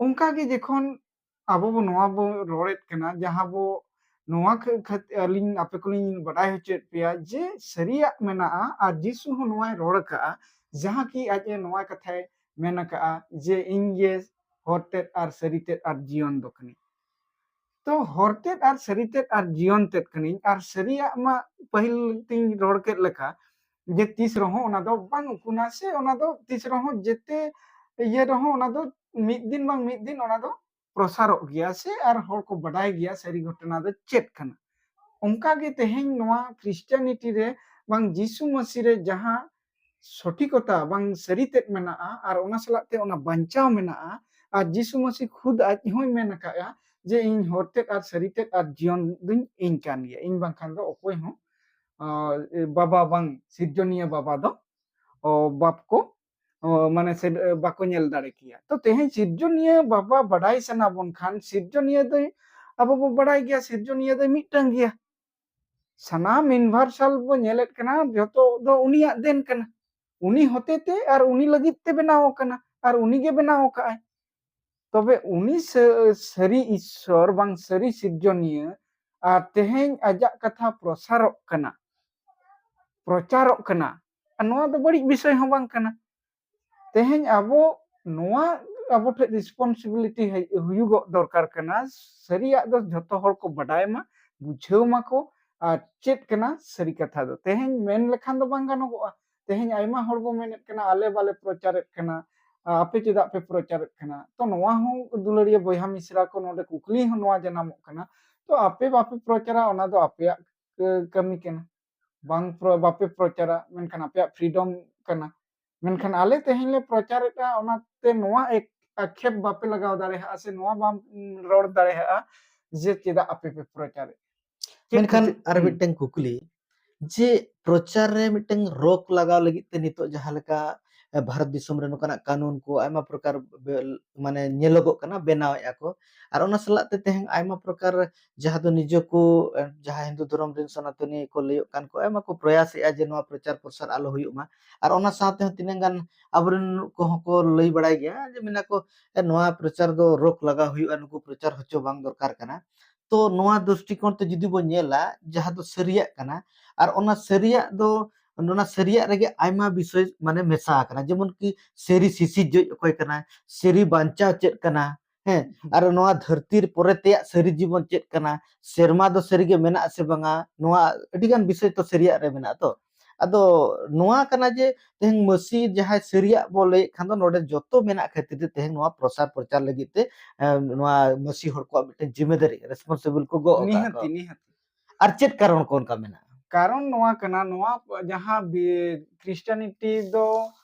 ᱚᱱᱠᱟ ᱜᱮ ᱡᱚᱠᱷᱚᱱ ᱟᱵᱚ ᱵᱚ ᱱᱚᱣᱟ ᱵᱚ ᱨᱚᱲᱮᱫ ᱠᱟᱱᱟ, ᱡᱟᱦᱟᱸ ᱵᱚ ᱱᱚᱣᱟ ᱠᱷᱟᱹ-, ᱠᱷᱟᱹᱛ-, ᱟᱹᱞᱤᱧ ᱟᱯᱮ ᱠᱚᱞᱤᱧ ᱵᱟᱰᱟᱭ ᱦᱚᱪᱚᱭᱮᱫ ᱯᱮᱭᱟ ᱡᱮ ᱥᱟᱹᱨᱤᱭᱟᱜ ᱢᱮᱱᱟᱜᱼᱟ ᱟᱨ ᱡᱤᱥᱩ ᱦᱚᱸ ᱱᱚᱣᱟᱭ ᱨᱚᱲ ᱟᱠᱟᱜᱼᱟ, ᱡᱟᱦᱟᱸ ᱠᱤ ᱟᱡ ᱮ ᱱᱚᱣᱟ ᱠᱟᱛᱷᱟᱭ ᱢᱮᱱ ᱟᱠᱟᱜᱼᱟ ᱡᱮ ᱤᱧ ᱜᱮ ᱦᱚᱨ ᱛᱮᱫ ᱟᱨ ᱥᱟᱹᱨᱤ ᱛᱮᱫ ᱟᱨ ᱡᱤᱭᱚᱱ ᱫᱚ ᱠᱟᱹᱱᱟᱹᱧ᱾ ᱛᱚ ᱦᱚᱨ ᱛᱮᱫ ᱟᱨ ᱥᱟᱹᱨᱤ ᱛᱮᱫ ᱟᱨ ᱡᱤᱭᱚᱱ ᱛᱮᱫ ᱠᱟᱹᱱᱟᱹᱧ, ᱟᱨ ᱥᱟᱹᱨᱤᱭᱟᱜ ᱢᱟ ᱯᱟᱹᱦᱤᱞ ᱛᱤᱧ ᱨᱚᱲ ᱠᱮᱫ ᱞᱮᱠᱟ ᱡᱮ ᱛᱤᱥ ᱨᱮᱦᱚᱸ ᱚᱱᱟ ᱫᱚ ᱵᱟᱝ ᱩᱠᱩᱱᱟ, ᱥᱮ ᱚᱱᱟ ᱫᱚ ᱛᱤᱥ ᱨᱮᱦᱚᱸ ᱡᱮᱛᱮ ᱤᱭᱟᱹ ᱨᱮᱦᱚᱸ ᱚᱱᱟ ᱫᱚ ᱢᱤᱫ ᱫᱤᱱ ᱵᱟᱝ ᱢᱤᱫ ᱫᱤᱱ ᱚᱱᱟ ᱫᱚ ᱯᱨᱚᱥᱟᱨᱚᱜ ᱜᱮᱭᱟ, ᱥᱮ ᱟᱨ ᱦᱚᱲ ᱠᱚ ᱵᱟᱰᱟᱭ ᱜᱮᱭᱟ ᱥᱟᱹᱨᱤ ᱜᱷᱚᱴᱚᱱᱟ ᱫᱚ ᱪᱮᱫ ᱠᱟᱱᱟ᱾ ᱚᱱᱠᱟ ᱜᱮ ᱛᱮᱦᱮᱧ ᱱᱚᱣᱟ ᱠᱷᱨᱤᱥᱴᱤᱭᱟᱱᱤᱴᱤ ᱨᱮ ᱵᱟᱝ ᱡᱤᱥᱩ ᱢᱟᱹᱥᱤ ᱨᱮ ᱡᱟᱦᱟᱸ ᱥᱚᱴᱷᱤᱠᱚᱛᱟ ᱵᱟᱝ ᱥᱟᱹᱨᱤ ᱛᱮᱫ ᱢᱮᱱᱟᱜᱼᱟ ᱟᱨ ᱚᱱᱟ ᱥᱟᱞᱟᱜ ᱛᱮ ᱚᱱᱟ ᱵᱟᱧᱪᱟᱣ ᱢᱮᱱᱟᱜᱼᱟ, ᱟᱨ ᱡᱤᱥᱩ ᱢᱟᱹᱥᱤ ᱠᱷᱩᱫ ᱟᱡ ᱦᱚᱸᱭ ᱢᱮᱱ ᱟᱠᱟᱫᱼᱟ ᱡᱮ ᱤᱧ ᱦᱚᱨ ᱛᱮᱫ ᱟᱨ ᱥᱟᱹᱨᱤ ᱛᱮᱫ ᱟᱨ ᱡᱤᱭᱚᱱ ᱫᱩᱧ ᱤᱧ ᱠᱟᱱ ᱜᱮᱭᱟ, ᱤᱧ ᱵᱟᱝᱠᱷᱟᱱ ᱫᱚ ᱚᱠᱚᱭ ᱦᱚᱸ, ᱟᱸ, ᱵᱟᱵᱟ ᱵᱟᱝ ᱥᱤᱨᱡᱚᱱᱤᱭᱟᱹ ᱵᱟᱵᱟ ᱫᱚ, ᱚ, ᱵᱟᱯ ᱠᱚ, ᱚ, ᱢᱟᱱᱮ ᱥᱮ, ᱵᱟᱠᱚ ᱧᱮᱞ ᱫᱟᱲᱮ ᱠᱮᱭᱟ᱾ ᱛᱚ ᱛᱮᱦᱮᱧ ᱥᱤᱨᱡᱚᱱᱤᱭᱟᱹ ᱵᱟᱵᱟ ᱵᱟᱰᱟᱭ ᱥᱟᱱᱟ ᱵᱚᱱ ᱠᱷᱟᱱ ᱥᱤᱨᱡᱚᱱᱤᱭᱟᱹ ᱫᱚᱭ, ᱟᱵᱚ ᱵᱚ ᱵᱟᱰᱟᱭ ᱜᱮᱭᱟ ᱥᱤᱨᱡᱚᱱᱤᱭᱟᱹ ᱫᱚᱭ ᱢᱤᱫᱴᱟᱝ ᱜᱮᱭᱟ᱾ ᱥᱟᱱᱟᱢ ᱤᱱᱵᱷᱟᱨᱥᱟᱞ ᱵᱚ ᱧᱮᱞᱮᱫ ᱠᱟᱱᱟ, ᱡᱚᱛᱚ ᱫᱚ ᱩᱱᱤᱭᱟᱜ ᱫᱮᱱ ᱠᱟᱱᱟ, ᱩᱱᱤ ᱦᱚᱛᱮ ᱛᱮ ᱟᱨ ᱩᱱᱤ ᱞᱟᱹᱜᱤᱫ ᱛᱮ ᱵᱮᱱᱟᱣ ᱟᱠᱟᱱᱟ ᱟᱨ ᱩᱱᱤ ᱜᱮ ᱵᱮᱱᱟᱣ ᱟᱠᱟᱫᱼᱟᱭ᱾ ᱛᱚᱵᱮ ᱩᱱᱤ ᱥᱟᱹ-, ᱥᱟᱹᱨᱤ ᱤᱥᱥᱚᱨ ᱵᱟᱝ ᱥᱟᱹᱨᱤ ᱥᱤᱨᱡᱚᱱᱤᱭᱟᱹ ᱟᱨ ᱛᱮᱦᱮᱧ ᱟᱡᱟᱜ ᱠᱟᱛᱷᱟ ᱯᱨᱚᱥᱟᱨᱚᱜ ᱠᱟᱱᱟ, ᱯᱨᱚᱪᱟᱨᱚᱜ ᱠᱟᱱᱟ, ᱟᱨ ᱱᱚᱣᱟ ᱫᱚ ᱵᱟᱹᱲᱤᱡ ᱵᱤᱥᱚᱭ ᱦᱚᱸ ᱵᱟᱝ ᱠᱟᱱᱟ᱾ ᱛᱮᱦᱮᱧ ᱟᱵᱚ ᱱᱚᱣᱟ ᱟᱵᱚ ᱴᱷᱮᱱ ᱨᱮᱥᱯᱚᱱᱥᱤᱵᱤᱞᱤᱴᱤ ᱦᱮᱡ ᱦᱩᱭᱩᱜᱚᱜ ᱫᱚᱨᱠᱟᱨ ᱠᱟᱱᱟ, ᱥᱟᱹᱨᱤᱭᱟᱜ ᱫᱚ ᱡᱷᱚᱛᱚ ᱦᱚᱲ ᱠᱚ ᱵᱟᱰᱟᱭ ᱢᱟ, ᱵᱩᱡᱷᱟᱹᱣ ᱢᱟᱠᱚ, ᱟᱨ ᱪᱮᱫ ᱠᱟᱱᱟ ᱥᱟᱹᱨᱤ ᱠᱟᱛᱷᱟ ᱫᱚ᱾ ᱛᱮᱦᱮᱧ ᱢᱮᱱ ᱞᱮᱠᱷᱟᱱ ᱫᱚ ᱵᱟᱝ ᱜᱟᱱᱚᱜᱚᱜᱼᱟ, ᱛᱮᱦᱮᱧ ᱟᱭᱢᱟ ᱦᱚᱲ ᱵᱚ ᱢᱮᱱᱮᱫ ᱠᱟᱱᱟ ᱟᱞᱮ ᱵᱟᱞᱮ ᱯᱨᱚᱪᱟᱨᱮᱫ ᱠᱟᱱᱟ, ᱟᱯᱮ ᱪᱮᱫᱟᱜ ᱯᱮ ᱯᱨᱚᱪᱟᱨᱮᱫ ᱠᱟᱱᱟ? ᱛᱚ ᱱᱚᱣᱟ ᱦᱚᱸ ᱫᱩᱞᱟᱹᱲᱤᱭᱟᱹ ᱵᱚᱭᱦᱟ ᱢᱤᱥᱨᱟ ᱠᱚ ᱱᱚᱰᱮ ᱠᱩᱠᱞᱤ ᱦᱚᱸ ᱱᱚᱣᱟ ᱡᱟᱱᱟᱢᱚᱜ ᱠᱟᱱᱟ, ᱛᱚ ᱟᱯᱮ ᱵᱟᱯᱮ ᱯᱨᱚᱪᱟᱨᱟ ᱚᱱᱟ ᱫᱚ ᱟᱯᱮᱭᱟᱜ ᱠᱟᱹ-, ᱠᱟᱹᱢᱤ ᱠᱟᱱᱟ, ᱵᱟᱝ ᱯᱨᱚ-, ᱵᱟᱯᱮ ᱯᱨᱚᱪᱟᱨᱟ, ᱢᱮᱱᱠᱷᱟᱱ ᱟᱯᱮᱭᱟᱜ ᱯᱷᱨᱤᱰᱚᱢ ᱠᱟᱱᱟ᱾ ᱢᱮᱱᱠᱷᱟᱱ ᱟᱞᱮ ᱛᱮᱦᱮᱧ ᱞᱮ ᱯᱨᱚᱪᱟᱨᱮᱫᱼᱟ, ᱚᱱᱟᱛᱮ ᱱᱚᱣᱟ ᱮᱠ-, ᱟᱠᱷᱮᱯ ᱵᱟᱯᱮ ᱞᱟᱜᱟᱣ ᱫᱟᱲᱮᱭᱟᱜᱼᱟ ᱥᱮ ᱱᱚᱣᱟ ᱵᱟᱢ, ᱩᱢ, ᱨᱚᱲ ᱫᱟᱲᱮᱭᱟᱜᱼᱟ ᱡᱮ ᱪᱮᱫᱟᱜ ᱟᱯᱮ ᱯᱮ ᱯᱨᱚᱪᱟᱨᱮᱫ᱾ ᱪᱮᱫ ᱢᱮᱱᱠᱷᱟᱱ ᱠᱷᱟᱹᱛᱤᱨ? ᱟᱨ ᱦᱩᱸ᱾ ᱢᱤᱫᱴᱟᱝ ᱠᱩᱠᱞᱤ, ᱡᱮ ᱯᱨᱚᱪᱟᱨ ᱨᱮ ᱢᱤᱫᱴᱟᱝ ᱨᱳᱠ ᱞᱟᱜᱟᱣ ᱞᱟᱹᱜᱤᱫ ᱛᱮ ᱱᱤᱛᱚᱜ ᱡᱟᱦᱟᱸ ᱞᱮᱠᱟ ᱮ, ᱵᱷᱟᱨᱚᱛ ᱫᱤᱥᱚᱢ ᱨᱮ ᱱᱚᱝᱠᱟᱱᱟᱜ ᱠᱟᱹᱱᱩᱱ ᱠᱚ ᱟᱭᱢᱟ ᱯᱨᱚᱠᱟᱨ ᱵᱮ-, ᱢᱟᱱᱮ ᱧᱮᱞᱚᱜᱚᱜ ᱠᱟᱱᱟ, ᱵᱮᱱᱟᱣᱮᱫᱼᱟ ᱠᱚ᱾ ᱟᱨ ᱚᱱᱟ ᱥᱟᱞᱟᱜ ᱛᱮ ᱛᱮᱦᱮᱧ ᱟᱭᱢᱟ ᱯᱨᱚᱠᱟᱨ ᱡᱟᱦᱟᱸ ᱫᱚ ᱱᱤᱡᱮ ᱠᱚ, ᱮ, ᱡᱟᱦᱟᱸ ᱦᱤᱱᱫᱩ ᱫᱷᱚᱨᱚᱢ ᱨᱮᱱ ᱥᱚᱱᱟᱛᱚᱱᱤ ᱠᱚ ᱞᱟᱹᱭᱚᱜ ᱠᱟᱱ ᱠᱚ ᱟᱭᱢᱟ ᱠᱚ ᱯᱨᱚᱭᱟᱥᱮᱫᱼᱟ ᱡᱮ ᱱᱚᱣᱟ ᱯᱨᱚᱪᱟᱨ ᱯᱨᱚᱥᱟᱨ ᱟᱞᱚ ᱦᱩᱭᱩᱜ ᱢᱟ᱾ ᱟᱨ ᱚᱱᱟ ᱥᱟᱶᱛᱮ ᱦᱚᱸ ᱛᱤᱱᱟᱹᱜ ᱜᱟᱱ ᱟᱵᱚᱨᱮᱱ ᱠᱚᱦᱚᱸ ᱠᱚ ᱞᱟᱹᱭ ᱵᱟᱲᱟᱭ ᱜᱮᱭᱟ ᱡᱮ ᱢᱮᱱᱟ ᱠᱚ, ᱮ, ᱱᱚᱣᱟ ᱯᱨᱚᱪᱟᱨ ᱫᱚ ᱨᱳᱠ ᱞᱟᱜᱟᱣ ᱦᱩᱭᱩᱜᱼᱟ, ᱱᱩᱠᱩ ᱯᱨᱚᱪᱟᱨ ᱦᱚᱪᱚ ᱵᱟᱝ ᱫᱚᱨᱠᱟᱨ ᱠᱟᱱᱟ᱾ ᱛᱚ ᱱᱚᱣᱟ ᱫᱨᱤᱥᱴᱤᱠᱳᱬ ᱛᱮ ᱡᱩᱫᱤ ᱵᱚᱱ ᱧᱮᱞᱟ, ᱡᱟᱦᱟᱸ ᱫᱚ ᱥᱟᱹᱨᱤᱭᱟᱜ ᱠᱟᱱᱟ, ᱟᱨ ᱚᱱᱟ ᱥᱟᱹᱨᱤᱭᱟᱜ ᱫᱚ, ᱚᱱᱟ ᱥᱟᱹᱨᱤᱭᱟᱜ ᱨᱮᱜᱮ ᱟᱭᱢᱟ ᱵᱤᱥᱚᱭ ᱢᱟᱱᱮ ᱢᱮᱥᱟ ᱟᱠᱟᱱᱟ, ᱡᱮᱢᱚᱱ ᱠᱤ ᱥᱟᱹᱨᱤ ᱥᱤᱥᱤᱨᱡᱟᱹᱣᱤᱡ ᱚᱠᱚᱭ ᱠᱟᱱᱟᱭ, ᱥᱟᱹᱨᱤ ᱵᱟᱧᱪᱟᱣ ᱪᱮᱫ ᱠᱟᱱᱟ, ᱦᱮᱸ, ᱟᱨ ᱱᱚᱣᱟ ᱫᱷᱟᱹᱨᱛᱤ ᱯᱚᱨᱮ ᱛᱮᱭᱟᱜ ᱥᱟᱹᱨᱤ ᱡᱤᱵᱚᱱ ᱪᱮᱫ ᱠᱟᱱᱟ, ᱥᱮᱨᱢᱟ ᱫᱚ ᱥᱟᱹᱨᱤᱜᱮ ᱢᱮᱱᱟᱜᱼᱟ ᱥᱮ ᱵᱟᱝᱟ, ᱱᱚᱣᱟ ᱟᱹᱰᱤᱜᱟᱱ ᱵᱤᱥᱚᱭ ᱛᱚ ᱥᱟᱹᱨᱤᱭᱟᱜ ᱨᱮ ᱢᱮᱱᱟᱜᱼᱟ᱾ ᱛᱚ ᱟᱫᱚ ᱱᱚᱣᱟ ᱠᱟᱱᱟ ᱡᱮ ᱛᱮᱦᱮᱧ ᱢᱟᱹᱥᱤ ᱡᱟᱦᱟᱸᱭ ᱥᱟᱹᱨᱤᱭᱟᱜ ᱵᱚ ᱞᱟᱹᱭᱮᱫ ᱠᱷᱟᱱ ᱫᱚ ᱱᱚᱰᱮ ᱡᱚᱛᱚ ᱢᱮᱱᱟᱜ ᱠᱷᱟᱹᱛᱤᱨ ᱛᱮ ᱛᱮᱦᱮᱧ ᱱᱚᱣᱟ ᱯᱨᱚᱥᱟᱨ ᱯᱨᱚᱪᱟᱨ ᱞᱟᱹᱜᱤᱫ ᱛᱮ, ᱮ, ᱱᱚᱣᱟ ᱢᱟᱹᱥᱤ ᱦᱚᱲ ᱠᱚᱣᱟᱜ ᱢᱤᱫᱴᱮᱱ ᱡᱤᱢᱢᱮᱫᱟᱨᱤ, ᱨᱮᱥᱯᱚᱱᱥᱤᱵᱚᱞ ᱠᱚ ᱜᱚᱜ ᱟᱠᱟᱫ ᱱᱤᱦᱟᱹᱛᱤ, ᱠᱚ᱾ ᱱᱤᱦᱟᱹᱛᱤ᱾ ᱟᱨ ᱪᱮᱫ ᱠᱟᱨᱚᱱ ᱠᱚ ᱚᱱᱠᱟ ᱢᱮᱱᱟᱜᱼᱟ? ᱠᱟᱨᱚᱱ ᱱᱚᱣᱟ ᱠᱟᱱᱟ, ᱱᱚᱣᱟ ᱡᱟᱦᱟᱸ ᱵᱤ-, ᱠᱷᱨᱤᱥᱴᱟᱱᱤᱴᱤ ᱫᱚ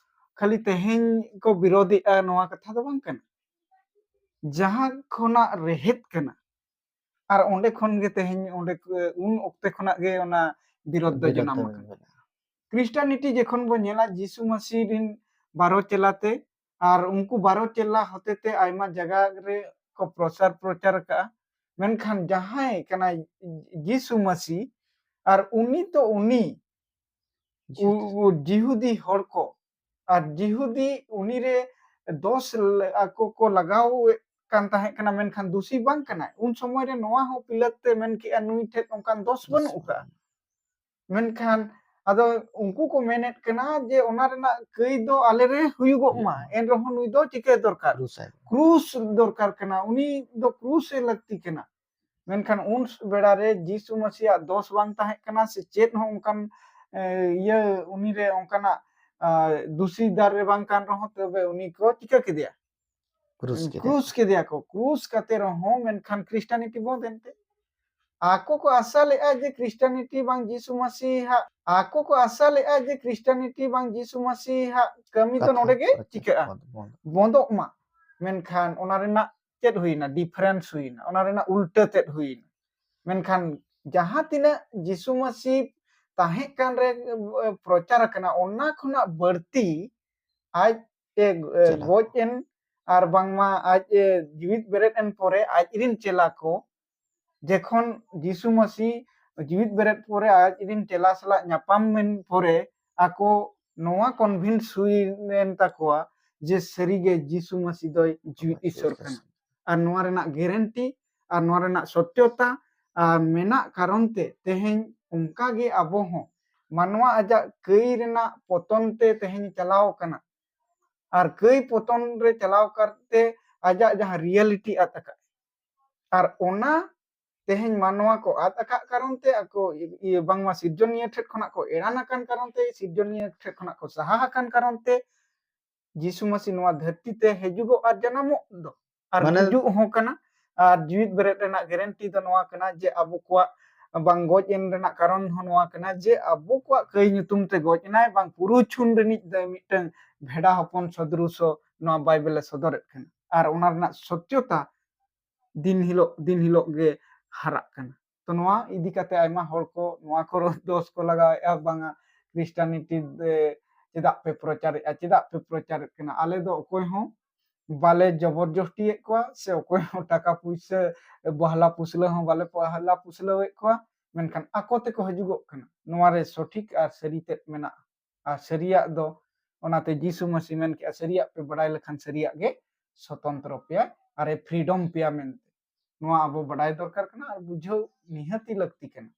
ᱠᱷᱟᱹᱞᱤ ᱛᱮᱦᱮᱧ ᱠᱚ ᱵᱤᱨᱳᱫᱷᱮᱜᱼᱟ, ᱱᱚᱣᱟ ᱠᱟᱛᱷᱟ ᱫᱚ ᱵᱟᱝ ᱠᱟᱱᱟ᱾ ᱡᱟᱦᱟᱸ ᱠᱷᱚᱱᱟᱜ ᱨᱮᱦᱮᱫ ᱠᱟᱱᱟ, ᱟᱨ ᱚᱸᱰᱮ ᱠᱷᱚᱱ ᱜᱮ ᱛᱮᱦᱮᱧ, ᱚᱸᱰᱮ ᱠᱚ-, ᱩᱱ ᱚᱠᱛᱮ ᱠᱷᱚᱱᱟᱜ ᱜᱮ ᱚᱱᱟ ᱵᱤᱨᱳᱫᱷ ᱫᱚ ᱵᱤᱨᱳᱫᱷ ᱡᱟᱱᱟᱢ ᱫᱚ ᱟᱠᱟᱱᱟ᱾ ᱢᱮᱱᱟᱜᱼᱟ᱾ ᱠᱷᱨᱤᱥᱴᱟᱱᱤᱴᱤ ᱡᱚᱠᱷᱚᱱ ᱵᱚᱱ ᱧᱮᱞᱟ, ᱡᱤᱥᱩ ᱢᱟᱹᱥᱤ ᱨᱤᱱ ᱵᱟᱨᱚ ᱪᱮᱞᱟ ᱛᱮ, ᱟᱨ ᱩᱱᱠᱩ ᱵᱟᱨᱚ ᱪᱮᱞᱟ ᱦᱚᱛᱮ ᱛᱮ ᱟᱭᱢᱟ ᱡᱟᱭᱜᱟ ᱨᱮ ᱠᱚ ᱯᱨᱚᱪᱟᱨ ᱯᱨᱚᱪᱟᱨ ᱟᱠᱟᱫᱼᱟ᱾ ᱢᱮᱱᱠᱷᱟᱱ ᱡᱟᱦᱟᱸᱭ ᱠᱟᱱᱟᱭ ᱡᱤᱥᱩ ᱢᱟᱹᱥᱤ, ᱟᱨ ᱩᱱᱤ ᱛᱚ ᱩᱱᱤ ᱡᱤᱦᱩᱫᱤ᱾ ᱩ-, ᱩ-, ᱡᱤᱦᱩᱫᱤ ᱦᱚᱲ ᱠᱚ, ᱟᱨ ᱡᱤᱦᱩᱫᱤ ᱩᱱᱤ ᱨᱮ ᱫᱳᱥ ᱞᱮ-, ᱟᱠᱚ ᱠᱚ ᱞᱟᱜᱟᱣᱮᱫ ᱠᱟᱱ ᱛᱟᱦᱮᱸ ᱠᱟᱱᱟ, ᱢᱮᱱᱠᱷᱟᱱ ᱫᱩᱥᱤ ᱵᱟᱝ ᱠᱟᱱᱟᱭ᱾ ᱩᱱ ᱥᱚᱢᱚᱭ ᱨᱮ ᱱᱚᱣᱟ ᱦᱚᱸ ᱯᱤᱞᱟᱛ ᱛᱮ ᱢᱮᱱ ᱠᱮᱜᱼᱟ, ᱱᱩᱭ ᱴᱷᱮᱱ ᱚᱱᱠᱟᱱ ᱫᱳᱥ ᱵᱟᱹᱱᱩᱜ ᱟᱠᱟᱫᱼᱟ᱾ ᱢᱮᱱᱠᱷᱟᱱ ᱟᱫᱚ ᱩᱱᱠᱩ ᱠᱚ ᱢᱮᱱᱮᱫ ᱠᱟᱱᱟ ᱡᱮ ᱚᱱᱟ ᱨᱮᱱᱟᱜ ᱠᱟᱹᱭ ᱫᱚ ᱟᱞᱮ ᱨᱮ ᱦᱩᱭᱩᱜᱚᱜ ᱢᱟ, ᱦᱩᱭᱩᱜ ᱢᱟ᱾ ᱮᱱ ᱨᱮᱦᱚᱸ ᱱᱩᱭ ᱫᱚ ᱪᱤᱠᱟᱹ ᱫᱚᱨᱠᱟᱨ? ᱠᱨᱩᱥ ᱟᱭ᱾ ᱠᱨᱩᱥ ᱫᱚᱨᱠᱟᱨ ᱠᱟᱱᱟ, ᱩᱱᱤ ᱫᱚ ᱠᱨᱩᱥ ᱮ ᱞᱟᱹᱠᱛᱤ ᱠᱟᱱᱟ᱾ ᱢᱮᱱᱠᱷᱟᱱ ᱩᱱ ᱵᱮᱲᱟ ᱨᱮ ᱡᱤᱥᱩ ᱢᱟᱹᱥᱤᱭᱟᱜ ᱫᱳᱥ ᱵᱟᱝ ᱛᱟᱦᱮᱸ ᱠᱟᱱᱟ, ᱥᱮ ᱪᱮᱫ ᱦᱚᱸ ᱚᱱᱠᱟᱱ, ᱮ, ᱤᱭᱟᱹ ᱩᱱᱤ ᱨᱮ ᱚᱱᱠᱟᱱᱟᱜ, ᱟ, ᱫᱩᱥᱤ ᱫᱟᱨ ᱨᱮ ᱵᱟᱝ ᱠᱟᱱ ᱨᱮᱦᱚᱸ, ᱛᱚᱵᱮ ᱩᱱᱤ ᱠᱚ ᱪᱤᱠᱟᱹ ᱠᱮᱫᱮᱭᱟ? ᱠᱨᱩᱥ ᱠᱮᱫᱮᱭᱟ᱾ ᱠᱨᱩᱥ ᱠᱮᱫᱮᱭᱟ ᱠᱚ᱾ ᱠᱨᱩᱥ ᱠᱟᱛᱮ ᱨᱮᱦᱚᱸ ᱢᱮᱱᱠᱷᱟᱱ ᱠᱷᱨᱤᱥᱴᱟᱱᱤᱴᱤ ᱵᱚᱱᱫ ᱮᱱᱛᱮ᱾ ᱟᱠᱚ ᱠᱚ ᱟᱥᱟ ᱞᱮᱫᱼᱟ ᱡᱮ ᱠᱷᱨᱤᱥᱴᱟᱱᱤᱴᱤ ᱵᱟᱝ ᱡᱤᱥᱩ ᱢᱟᱹᱥᱤᱦᱟᱜ, ᱟᱠᱚ ᱠᱚ ᱟᱥᱟ ᱞᱮᱫᱼᱟ ᱡᱮ ᱠᱷᱨᱤᱥᱴᱟᱱᱤᱴᱤ ᱵᱟᱝ ᱡᱤᱥᱩ ᱢᱟᱹᱥᱤᱦᱟᱜ ᱠᱟᱹᱢᱤ ᱫᱚ ᱠᱟᱛᱷᱟ ᱱᱚᱰᱮ ᱜᱮ ᱯᱨᱚᱪᱟᱨ ᱪᱤᱠᱟᱹᱜᱼᱟ, ᱵᱚᱱᱫ, ᱵᱚᱱᱫ᱾ ᱵᱚᱱᱫᱚᱜ ᱢᱟ᱾ ᱢᱮᱱᱠᱷᱟᱱ ᱚᱱᱟ ᱨᱮᱱᱟᱜ ᱪᱮᱫ ᱦᱩᱭᱱᱟ? ᱰᱤᱯᱷᱟᱨᱮᱱᱥ ᱦᱩᱭᱱᱟ, ᱚᱱᱟ ᱨᱮᱱᱟᱜ ᱩᱞᱴᱟᱹ ᱛᱮᱫ ᱦᱩᱭᱱᱟ᱾ ᱢᱮᱱᱠᱷᱟᱱ ᱡᱟᱦᱟᱸ ᱛᱤᱱᱟᱹᱜ ᱡᱤᱥᱩ ᱢᱟᱹᱥᱤ ᱛᱟᱦᱮᱸ ᱠᱟᱱ ᱨᱮ, ᱮ, ᱯᱨᱚᱪᱟᱨ ᱟᱠᱟᱱᱟ, ᱚᱱᱟ ᱠᱷᱚᱱᱟᱜ ᱵᱟᱹᱲᱛᱤ ᱟᱡ ᱮ, ᱮ, ᱪᱮᱞᱟ ᱠᱚ᱾ ᱜᱚᱡ ᱮᱱ ᱟᱨ ᱵᱟᱝᱢᱟ ᱟᱡ ᱮ ᱡᱤᱣᱤᱫ ᱵᱮᱨᱮᱫ ᱮᱱ ᱯᱚᱨᱮ ᱟᱡ ᱨᱤᱱ ᱪᱮᱞᱟ ᱠᱚ ᱡᱮᱠᱷᱚᱱ ᱡᱤᱥᱩ ᱢᱟᱹᱥᱤ ᱡᱤᱣᱤᱫ ᱵᱮᱨᱮᱫ ᱯᱚᱨᱮ ᱟᱡ ᱨᱤᱱ ᱪᱮᱞᱟ ᱥᱟᱞᱟᱜ ᱧᱟᱯᱟᱢ ᱮᱱ ᱯᱚᱨᱮ ᱟᱠᱚ ᱱᱚᱣᱟ convince ᱦᱩᱭ ᱮᱱ ᱛᱟᱠᱚᱣᱟ ᱡᱮ ᱥᱟᱹᱨᱤᱜᱮ ᱡᱤᱥᱩ ᱢᱟᱹᱥᱤ ᱫᱚᱭ ᱡᱤᱣᱤᱫ ᱤᱥᱚᱨ ᱠᱟᱱᱟ᱾ ᱟᱨ ᱱᱚᱣᱟ ᱨᱮᱱᱟᱜ guarantee ᱟᱨ ᱱᱚᱣᱟ ᱨᱮᱱᱟᱜ ᱥᱚᱛᱭᱚᱛᱟ ᱟᱨ ᱢᱮᱱᱟᱜ ᱠᱟᱨᱚᱱ ᱛᱮ ᱛᱮᱦᱮᱧ ᱚᱱᱠᱟ ᱜᱮ ᱟᱵᱚ ᱦᱚᱸ ᱢᱟᱱᱣᱟ ᱟᱡᱟᱜ ᱠᱟᱹᱭ ᱨᱮᱱᱟᱜ ᱯᱚᱛᱚᱱ ᱛᱮ ᱛᱮᱦᱮᱧ ᱪᱟᱞᱟᱣ ᱠᱟᱱᱟ᱾ ᱟᱨ ᱠᱟᱹᱭ ᱯᱚᱛᱚᱱ ᱨᱮ ᱪᱟᱞᱟᱣ ᱠᱟᱛᱮ ᱟᱡᱟᱜ ᱡᱟᱦᱟᱸ reality ᱟᱫ ᱟᱠᱟᱫ, ᱟᱨ ᱚᱱᱟ ᱛᱮᱦᱮᱧ ᱢᱟᱱᱣᱟ ᱠᱚ ᱟᱫ ᱟᱠᱟᱫ ᱠᱟᱨᱚᱱ ᱛᱮ ᱟᱠᱚ ᱤᱭᱟᱹ ᱵᱟᱝᱢᱟ ᱥᱤᱨᱡᱚᱱᱤᱭᱟᱹ ᱴᱷᱮᱱ ᱠᱷᱚᱱᱟᱜ ᱠᱚ ᱮᱲᱟᱱ ᱟᱠᱟᱱ ᱠᱟᱨᱚᱱ ᱛᱮ, ᱥᱤᱨᱡᱚᱱᱤᱭᱟᱹ ᱴᱷᱮᱱ ᱠᱷᱚᱱᱟᱜ ᱠᱚ ᱥᱟᱦᱟ ᱟᱠᱟᱱ ᱠᱟᱨᱚᱱ ᱛᱮ ᱡᱤᱥᱩ ᱢᱟᱹᱥᱤ ᱱᱚᱣᱟ ᱫᱷᱟᱹᱨᱛᱤ ᱛᱮ ᱦᱤᱡᱩᱜᱚᱜ ᱟᱨ ᱡᱟᱱᱟᱢᱚᱜ ᱫᱚ ᱟᱨ ᱢᱟᱱᱮ ᱜᱩᱡᱩᱜ ᱦᱚᱸ ᱠᱟᱱᱟ᱾ ᱟᱨ ᱡᱤᱣᱤᱫ ᱵᱮᱨᱮᱫ ᱨᱮᱱᱟᱜ guarantee ᱫᱚ ᱱᱚᱣᱟ ᱠᱟᱱᱟ ᱡᱮ ᱟᱵᱚ ᱠᱚᱣᱟᱜ ᱵᱟᱝ ᱜᱚᱡ ᱮᱱ ᱨᱮᱱᱟᱜ ᱠᱟᱨᱚᱱ ᱦᱚᱸ ᱱᱚᱣᱟ ᱠᱟᱱᱟ ᱡᱮ ᱟᱵᱚ ᱠᱚᱣᱟᱜ ᱠᱟᱹᱭ ᱧᱩᱛᱩᱢ ᱛᱮ ᱜᱚᱡ ᱮᱱᱟᱭ, ᱵᱟᱝ ᱯᱩᱨᱩᱪᱷᱩᱱ ᱨᱤᱱᱤᱡ ᱫᱚ ᱢᱤᱫᱴᱟᱝ ᱵᱷᱮᱰᱟ ᱦᱚᱯᱚᱱ ᱥᱚᱫᱨᱩᱥᱚ ᱱᱚᱣᱟ ᱵᱟᱭᱵᱮᱞ ᱮ ᱥᱚᱫᱚᱨᱮᱫ ᱠᱟᱱᱟ᱾ ᱟᱨ ᱚᱱᱟ ᱨᱮᱱᱟᱜ ᱥᱚᱛᱭᱚᱛᱟ ᱫᱤᱱ ᱦᱤᱞᱳᱜ ᱫᱤᱱ ᱦᱤᱞᱳᱜ ᱜᱮ ᱦᱟᱨᱟᱜ ᱠᱟᱱᱟ᱾ ᱛᱚ ᱱᱚᱣᱟ ᱤᱫᱤ ᱠᱟᱛᱮ ᱟᱭᱢᱟ ᱦᱚᱲ ᱠᱚ ᱱᱚᱣᱟ ᱠᱚ ᱫᱳᱥ ᱠᱚ ᱞᱟᱜᱟᱣᱮᱫᱼᱟ, ᱵᱟᱝᱟ ᱠᱷᱨᱤᱥᱴᱟᱱᱤᱴᱤ ᱪᱮᱫᱟᱜ ᱯᱮ ᱯᱨᱚᱪᱟᱨᱮᱫᱼᱟ, ᱪᱮᱫᱟᱜ ᱯᱮ ᱯᱨᱚᱪᱟᱨᱮᱫ ᱠᱟᱱᱟ? ᱟᱞᱮ ᱫᱚ ᱚᱠᱚᱭ ᱦᱚᱸ ᱵᱟᱞᱮ ᱡᱚᱵᱚᱨᱡᱚᱥᱴᱤᱭᱮᱫ ᱠᱚᱣᱟ ᱥᱮ ᱚᱠᱚᱭ ᱦᱚᱸ ᱴᱟᱠᱟ ᱯᱩᱭᱥᱟᱹ ᱵᱟᱦᱞᱟ ᱯᱩᱥᱞᱟᱹ ᱦᱚᱸ ᱵᱟᱞᱮ ᱵᱟᱦᱞᱟ ᱯᱩᱥᱞᱟᱹᱣᱮᱫ ᱠᱚᱣᱟ, ᱢᱮᱱᱠᱷᱟᱱ ᱟᱠᱚ ᱛᱮᱠᱚ ᱦᱤᱡᱩᱜᱚᱜ ᱠᱟᱱᱟ᱾ ᱱᱚᱣᱟ ᱨᱮ ᱥᱚᱴᱷᱤᱠ ᱟᱨ ᱥᱟᱹᱨᱤ ᱛᱮᱫ ᱢᱮᱱᱟᱜᱼᱟ᱾ ᱟᱨ ᱥᱟᱹᱨᱤᱭᱟᱜ ᱫᱚ ᱚᱱᱟᱛᱮ ᱡᱤᱥᱩ ᱢᱟᱹᱥᱤ ᱢᱮᱱ ᱠᱮᱜᱼᱟ, ᱥᱟᱹᱨᱤᱭᱟᱜ ᱯᱮ ᱵᱟᱲᱟᱭ ᱞᱮᱠᱷᱟᱱ ᱥᱟᱹᱨᱤᱭᱟᱜ ᱜᱮ ᱥᱚᱛᱚᱱᱛᱨᱚ ᱯᱮᱭᱟ ᱟᱨ ᱮ freedom ᱯᱮᱭᱟ ᱢᱮᱱᱛᱮ᱾ ᱱᱚᱣᱟ ᱟᱵᱚ ᱵᱟᱰᱟᱭ ᱫᱚᱨᱠᱟᱨ ᱠᱟᱱᱟ ᱟᱨ ᱵᱩᱡᱷᱟᱹᱣ ᱱᱤᱦᱟᱹᱛᱤ ᱞᱟᱹᱠᱛᱤ ᱠᱟᱱᱟ᱾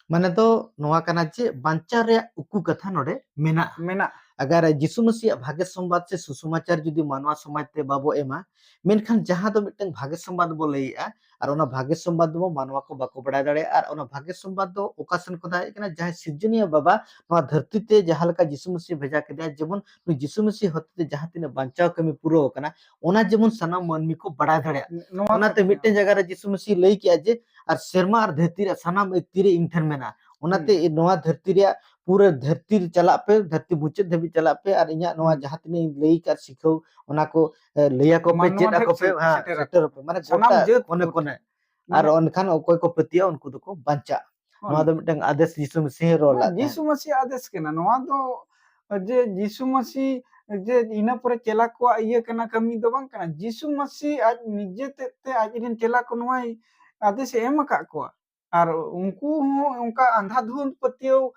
ᱢᱟᱱᱮ ᱫᱚ ᱱᱚᱣᱟ ᱠᱟᱱᱟ ᱡᱮ ᱵᱟᱧᱪᱟᱣ ᱨᱮᱭᱟᱜ ᱩᱠᱩ ᱠᱟᱛᱷᱟ ᱱᱚᱰᱮ ᱢᱮᱱᱟᱜᱼᱟ᱾ ᱢᱮᱱᱟᱜ ᱟᱜᱟᱨ ᱡᱤᱥᱩ ᱢᱟᱹᱥᱤᱭᱟᱜ ᱵᱷᱟᱜᱮ ᱥᱚᱢᱵᱟᱫ ᱥᱮ ᱥᱩᱥᱚᱢᱟᱪᱟᱨ ᱡᱩᱫᱤ ᱢᱟᱱᱣᱟ ᱥᱚᱢᱟᱡᱽ ᱛᱮ ᱵᱟᱵᱚ ᱮᱢᱟ, ᱢᱮᱱᱠᱷᱟᱱ ᱡᱟᱦᱟᱸ ᱫᱚ ᱢᱤᱫᱴᱟᱝ ᱵᱷᱟᱜᱮ ᱥᱚᱢᱵᱟᱫ ᱵᱚ ᱞᱟᱹᱭᱮᱜᱼᱟ, ᱟᱨ ᱚᱱᱟ ᱵᱷᱟᱜᱮ ᱥᱚᱢᱵᱟᱫ ᱫᱚ ᱢᱟᱱᱣᱟ ᱠᱚ ᱵᱟᱠᱚ ᱵᱟᱲᱟᱭ ᱫᱟᱲᱮᱭᱟᱜᱼᱟ᱾ ᱟᱨ ᱚᱱᱟ ᱵᱷᱟᱜᱮ ᱥᱚᱢᱵᱟᱫ ᱫᱚ ᱚᱠᱟ ᱥᱮᱱ ᱠᱷᱚᱱ ᱦᱮᱡ ᱟᱠᱟᱱᱟ? ᱡᱟᱦᱟᱸᱭ ᱥᱤᱨᱡᱚᱱᱤᱭᱟᱹ ᱵᱟᱵᱟ ᱱᱚᱣᱟ ᱫᱷᱟᱹᱨᱛᱤ ᱛᱮ ᱡᱟᱦᱟᱸ ᱞᱮᱠᱟ ᱡᱤᱥᱩ ᱢᱟᱹᱥᱤ ᱵᱷᱮᱡᱟ ᱠᱮᱫᱮᱭᱟ, ᱡᱮᱢᱚᱱ ᱱᱩᱭ ᱡᱤᱥᱩ ᱢᱟᱹᱥᱤ ᱦᱚᱛᱮᱛᱮ ᱡᱟᱦᱟᱸ ᱛᱤᱱᱟᱹᱜ ᱵᱟᱧᱪᱟᱣ ᱠᱟᱹᱢᱤ ᱯᱩᱨᱟᱹᱣ ᱟᱠᱟᱱᱟ, ᱚᱱᱟ ᱡᱮᱢᱚᱱ ᱥᱟᱱᱟᱢ ᱢᱟᱹᱱᱢᱤ ᱠᱚ ᱵᱟᱲᱟᱭ ᱫᱟᱲᱮᱭᱟᱜ᱾ ᱱᱚᱣᱟ ᱚᱱᱟᱛᱮ ᱠᱟᱛᱷᱟ ᱢᱤᱫᱴᱮᱱ ᱡᱟᱭᱜᱟ ᱨᱮ ᱡᱤᱥᱩ ᱢᱟᱹᱥᱤ ᱞᱟᱹᱭ ᱠᱮᱜᱼᱟ ᱡᱮ, "ᱟᱨ ᱥᱮᱨᱢᱟ ᱟᱨ ᱫᱷᱟᱹᱨᱛᱤ ᱨᱮᱭᱟᱜ ᱥᱟᱱᱟᱢ ᱛᱤᱨᱮ ᱤᱧ ᱴᱷᱮᱱ ᱢᱮᱱᱟᱜᱼᱟ", ᱚᱱᱟᱛᱮ ᱦᱩᱸ᱾ ᱱᱚᱣᱟ ᱫᱷᱟᱹᱨᱛᱤ ᱨᱮᱭᱟᱜ ᱯᱩᱨᱟᱹ ᱫᱷᱟᱹᱨᱛᱤ ᱨᱮ ᱪᱟᱞᱟᱜ ᱯᱮ, ᱫᱷᱟᱹᱨᱛᱤ ᱢᱩᱪᱟᱹᱫ ᱫᱷᱟᱹᱵᱤᱡ ᱪᱟᱞᱟᱜ ᱯᱮ, ᱟᱨ ᱤᱧᱟᱹᱜ ᱱᱚᱣᱟ ᱦᱩᱸ᱾ ᱡᱟᱦᱟᱸ ᱛᱤᱱᱟᱹᱜ ᱤᱧ ᱞᱟᱹᱭ ᱟᱠᱟᱫ ᱥᱤᱠᱷᱟᱹᱣ, ᱚᱱᱟ ᱠᱚ, ᱮ, ᱞᱟᱹᱭ ᱟᱠᱚ ᱯᱮ, ᱢᱟᱱᱣᱟ ᱪᱮᱫ ᱴᱷᱮᱱ ᱟᱠᱚ ᱯᱮ, ᱥᱮ-, ᱦᱮᱸ, ᱥᱮᱴᱮᱨ ᱟᱠᱚ᱾ ᱥᱮᱴᱮᱨ ᱟᱠᱚ᱾ ᱢᱟᱱᱮ ᱥᱟᱱᱟᱢ ᱜᱚᱴᱟ ᱡᱟᱹᱛ ᱠᱚᱱᱮ ᱠᱚ ᱠᱚᱱᱮ᱾ ᱴᱷᱮᱱ᱾ ᱟᱨ ᱢᱟᱱᱮ ᱚᱱᱠᱷᱟᱱ ᱚᱠᱚᱭ ᱠᱚ ᱯᱟᱹᱛᱭᱟᱹᱜᱼᱟ, ᱩᱱᱠᱩ ᱫᱚᱠᱚ ᱵᱟᱧᱪᱟᱜᱼᱟ᱾ ᱱᱚᱣᱟ ᱦᱳᱭ᱾ ᱫᱚ ᱢᱤᱫᱴᱟᱝ ᱟᱫᱮᱥ ᱡᱤᱥᱩ ᱢᱟᱹᱥᱤ ᱦᱚᱸ ᱨᱚᱲ ᱱᱚᱣᱟ ᱞᱮᱫ ᱛᱟᱦᱮᱸᱫ᱾ ᱡᱤᱥᱩ ᱢᱟᱹᱥᱤ ᱟᱫᱮᱥ ᱠᱟᱱᱟ᱾ ᱱᱚᱣᱟ ᱫᱚ ᱡᱮ ᱡᱤᱥᱩ ᱢᱟᱹᱥᱤ ᱡᱮ ᱤᱱᱟᱹ ᱯᱚᱨᱮ ᱪᱮᱞᱟ ᱠᱚᱣᱟᱜ ᱤᱭᱟᱹ ᱠᱟᱱᱟ, ᱠᱟᱹᱢᱤ ᱫᱚ ᱵᱟᱝ ᱠᱟᱱᱟ᱾ ᱡᱤᱥᱩ ᱢᱟᱹᱥᱤ ᱟᱡ ᱱᱤᱡᱮ ᱛᱮᱫ ᱛᱮ ᱟᱡ ᱨᱮᱱ ᱪᱮᱞᱟ ᱠᱚ ᱱᱚᱣᱟᱭ ᱟᱫᱮᱥ ᱮ ᱮᱢ ᱟᱠᱟᱫ ᱠᱚᱣᱟ᱾ ᱟᱨ ᱩᱱᱠᱩ ᱦᱚᱸ ᱚᱱᱠᱟ ᱟᱸᱫᱷᱟᱫᱷᱩᱱᱫ ᱯᱟᱹᱛᱭᱟᱹᱣ